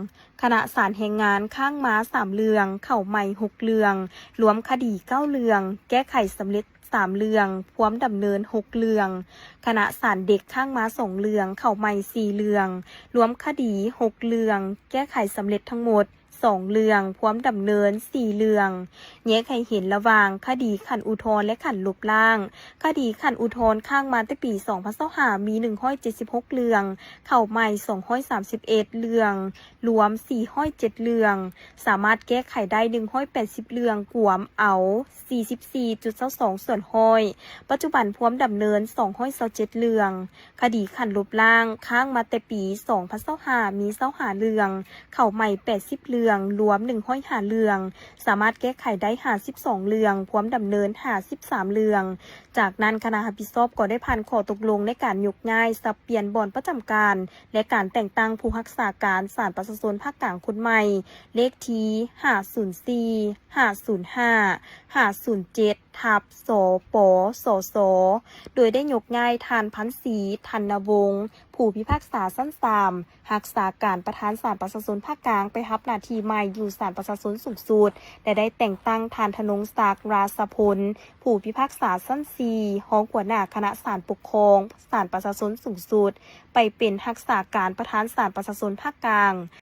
ຄະນະສານແຮງງານຄ້າງມາ ສາມເລື່ອງ, ເຂົ້າໃໝ່ ຫົກເລື່ອງ, ລວມຄະດີ ເກົ້າເລື່ອງ, ແກ້ໄຂສຳເລັດ ສາມເລື່ອງ, ພວມດຳເນີນ ຫົກເລື່ອງ. ຄະນະສານເດັກຄ້າງມາ ສອງເລື່ອງ, ເຂົ້າໃໝ່ ສີ່ເລື່ອງ, ລວມຄະດີ ຫົກເລື່ອງ, ແກ້ໄຂສຳເລັດທັງໝົດ ສອງເລື່ອງ, ພວມດຳເນີນ ສີ່ເລື່ອງ. ແຍກໃຫ້ເຫັນລະຫວ່າງຄະດີຂັ້ນອຸທອນ ແລະ ຂັ້ນລົບລ້າງ. ຄະດີຂັ້ນອຸທອນຄ້າງມາແຕ່ປີ ສອງພັນຊາວຫ້າ ມີ ໜຶ່ງຮ້ອຍເຈັດສິບຫົກເລື່ອງ, ເຂົ້າໃໝ່ ສອງຮ້ອຍສາມສິບເອັດເລື່ອງ, ລວມ ສີ່ຮ້ອຍເຈັດເລື່ອງ, ສາມາດແກ້ໄຂໄດ້ ໜຶ່ງຮ້ອຍແປດສິບເລື່ອງ, ກວມເອົາ ສີ່ສິບສີ່ຈຸດຊາວສອງສ່ວນຮ້ອຍ. ປັດຈຸບັນພວມດຳເນີນ ສອງຮ້ອຍຊາວເຈັດເລື່ອງ. ຄະດີຂັ້ນລົບລ້າງຄ້າງມາແຕ່ປີ ສອງພັນຊາວຫ້າ ມີ ຊາວຫ້າເລື່ອງ, ເຂົ້າໃໝ່ ແປດສິບເລື່ອງ, ລວມ ໜຶ່ງຮ້ອຍຫ້າເລື່ອງ, ສາມາດແກ້ໄຂໄດ້ ຫ້າສິບສອງເລື່ອງ, ພວມດຳເນີນ ຫ້າສິບສາມເລື່ອງ. ຈາກນັ້ນ ຄະນະຮັບຜິດຊອບກໍໄດ້ຜ່ານຂໍ້ຕົກລົງໃນການຍົກຍ້າຍ, ສັບປ່ຽນບ່ອນປະຈຳການ ແລະ ການແຕ່ງຕັ້ງຜູ້ຮັກສາການສານປະຊາຊົນພາກກາງຄົນໃໝ່ ເລກທີ ຫ້າສູນສີ່ ຫ້າສູນຫ້າ ຫ້າສູນເຈັດ ທັບ ສປສສ ໂດຍໄດ້ຍົກຍ້າຍທ່ານ ພັນສີ ທັນນະວົງ ຜູ້ພິພາກສາຊັ້ນສາມ ຮັກສາການປະທານສານປະຊາຊົນພາກກາງ ໄປຮັບໜ້າທີ່ໃໝ່ຢູ່ສານປະຊາຊົນສູງສຸດ ແລະ ໄດ້ແຕ່ງຕັ້ງທ່ານ ທະນົງສັກ ລາຊະພົນ ຜູ້ພິພາກສາຊັ້ນສີ່ ຮອງຫົວໜ້າຄະນະສານປົກຄອງສານປະຊາຊົນສູງສຸດ ໄປເປັນຮັກສາການປະທານສານປະຊາຊົນພາກກາງ.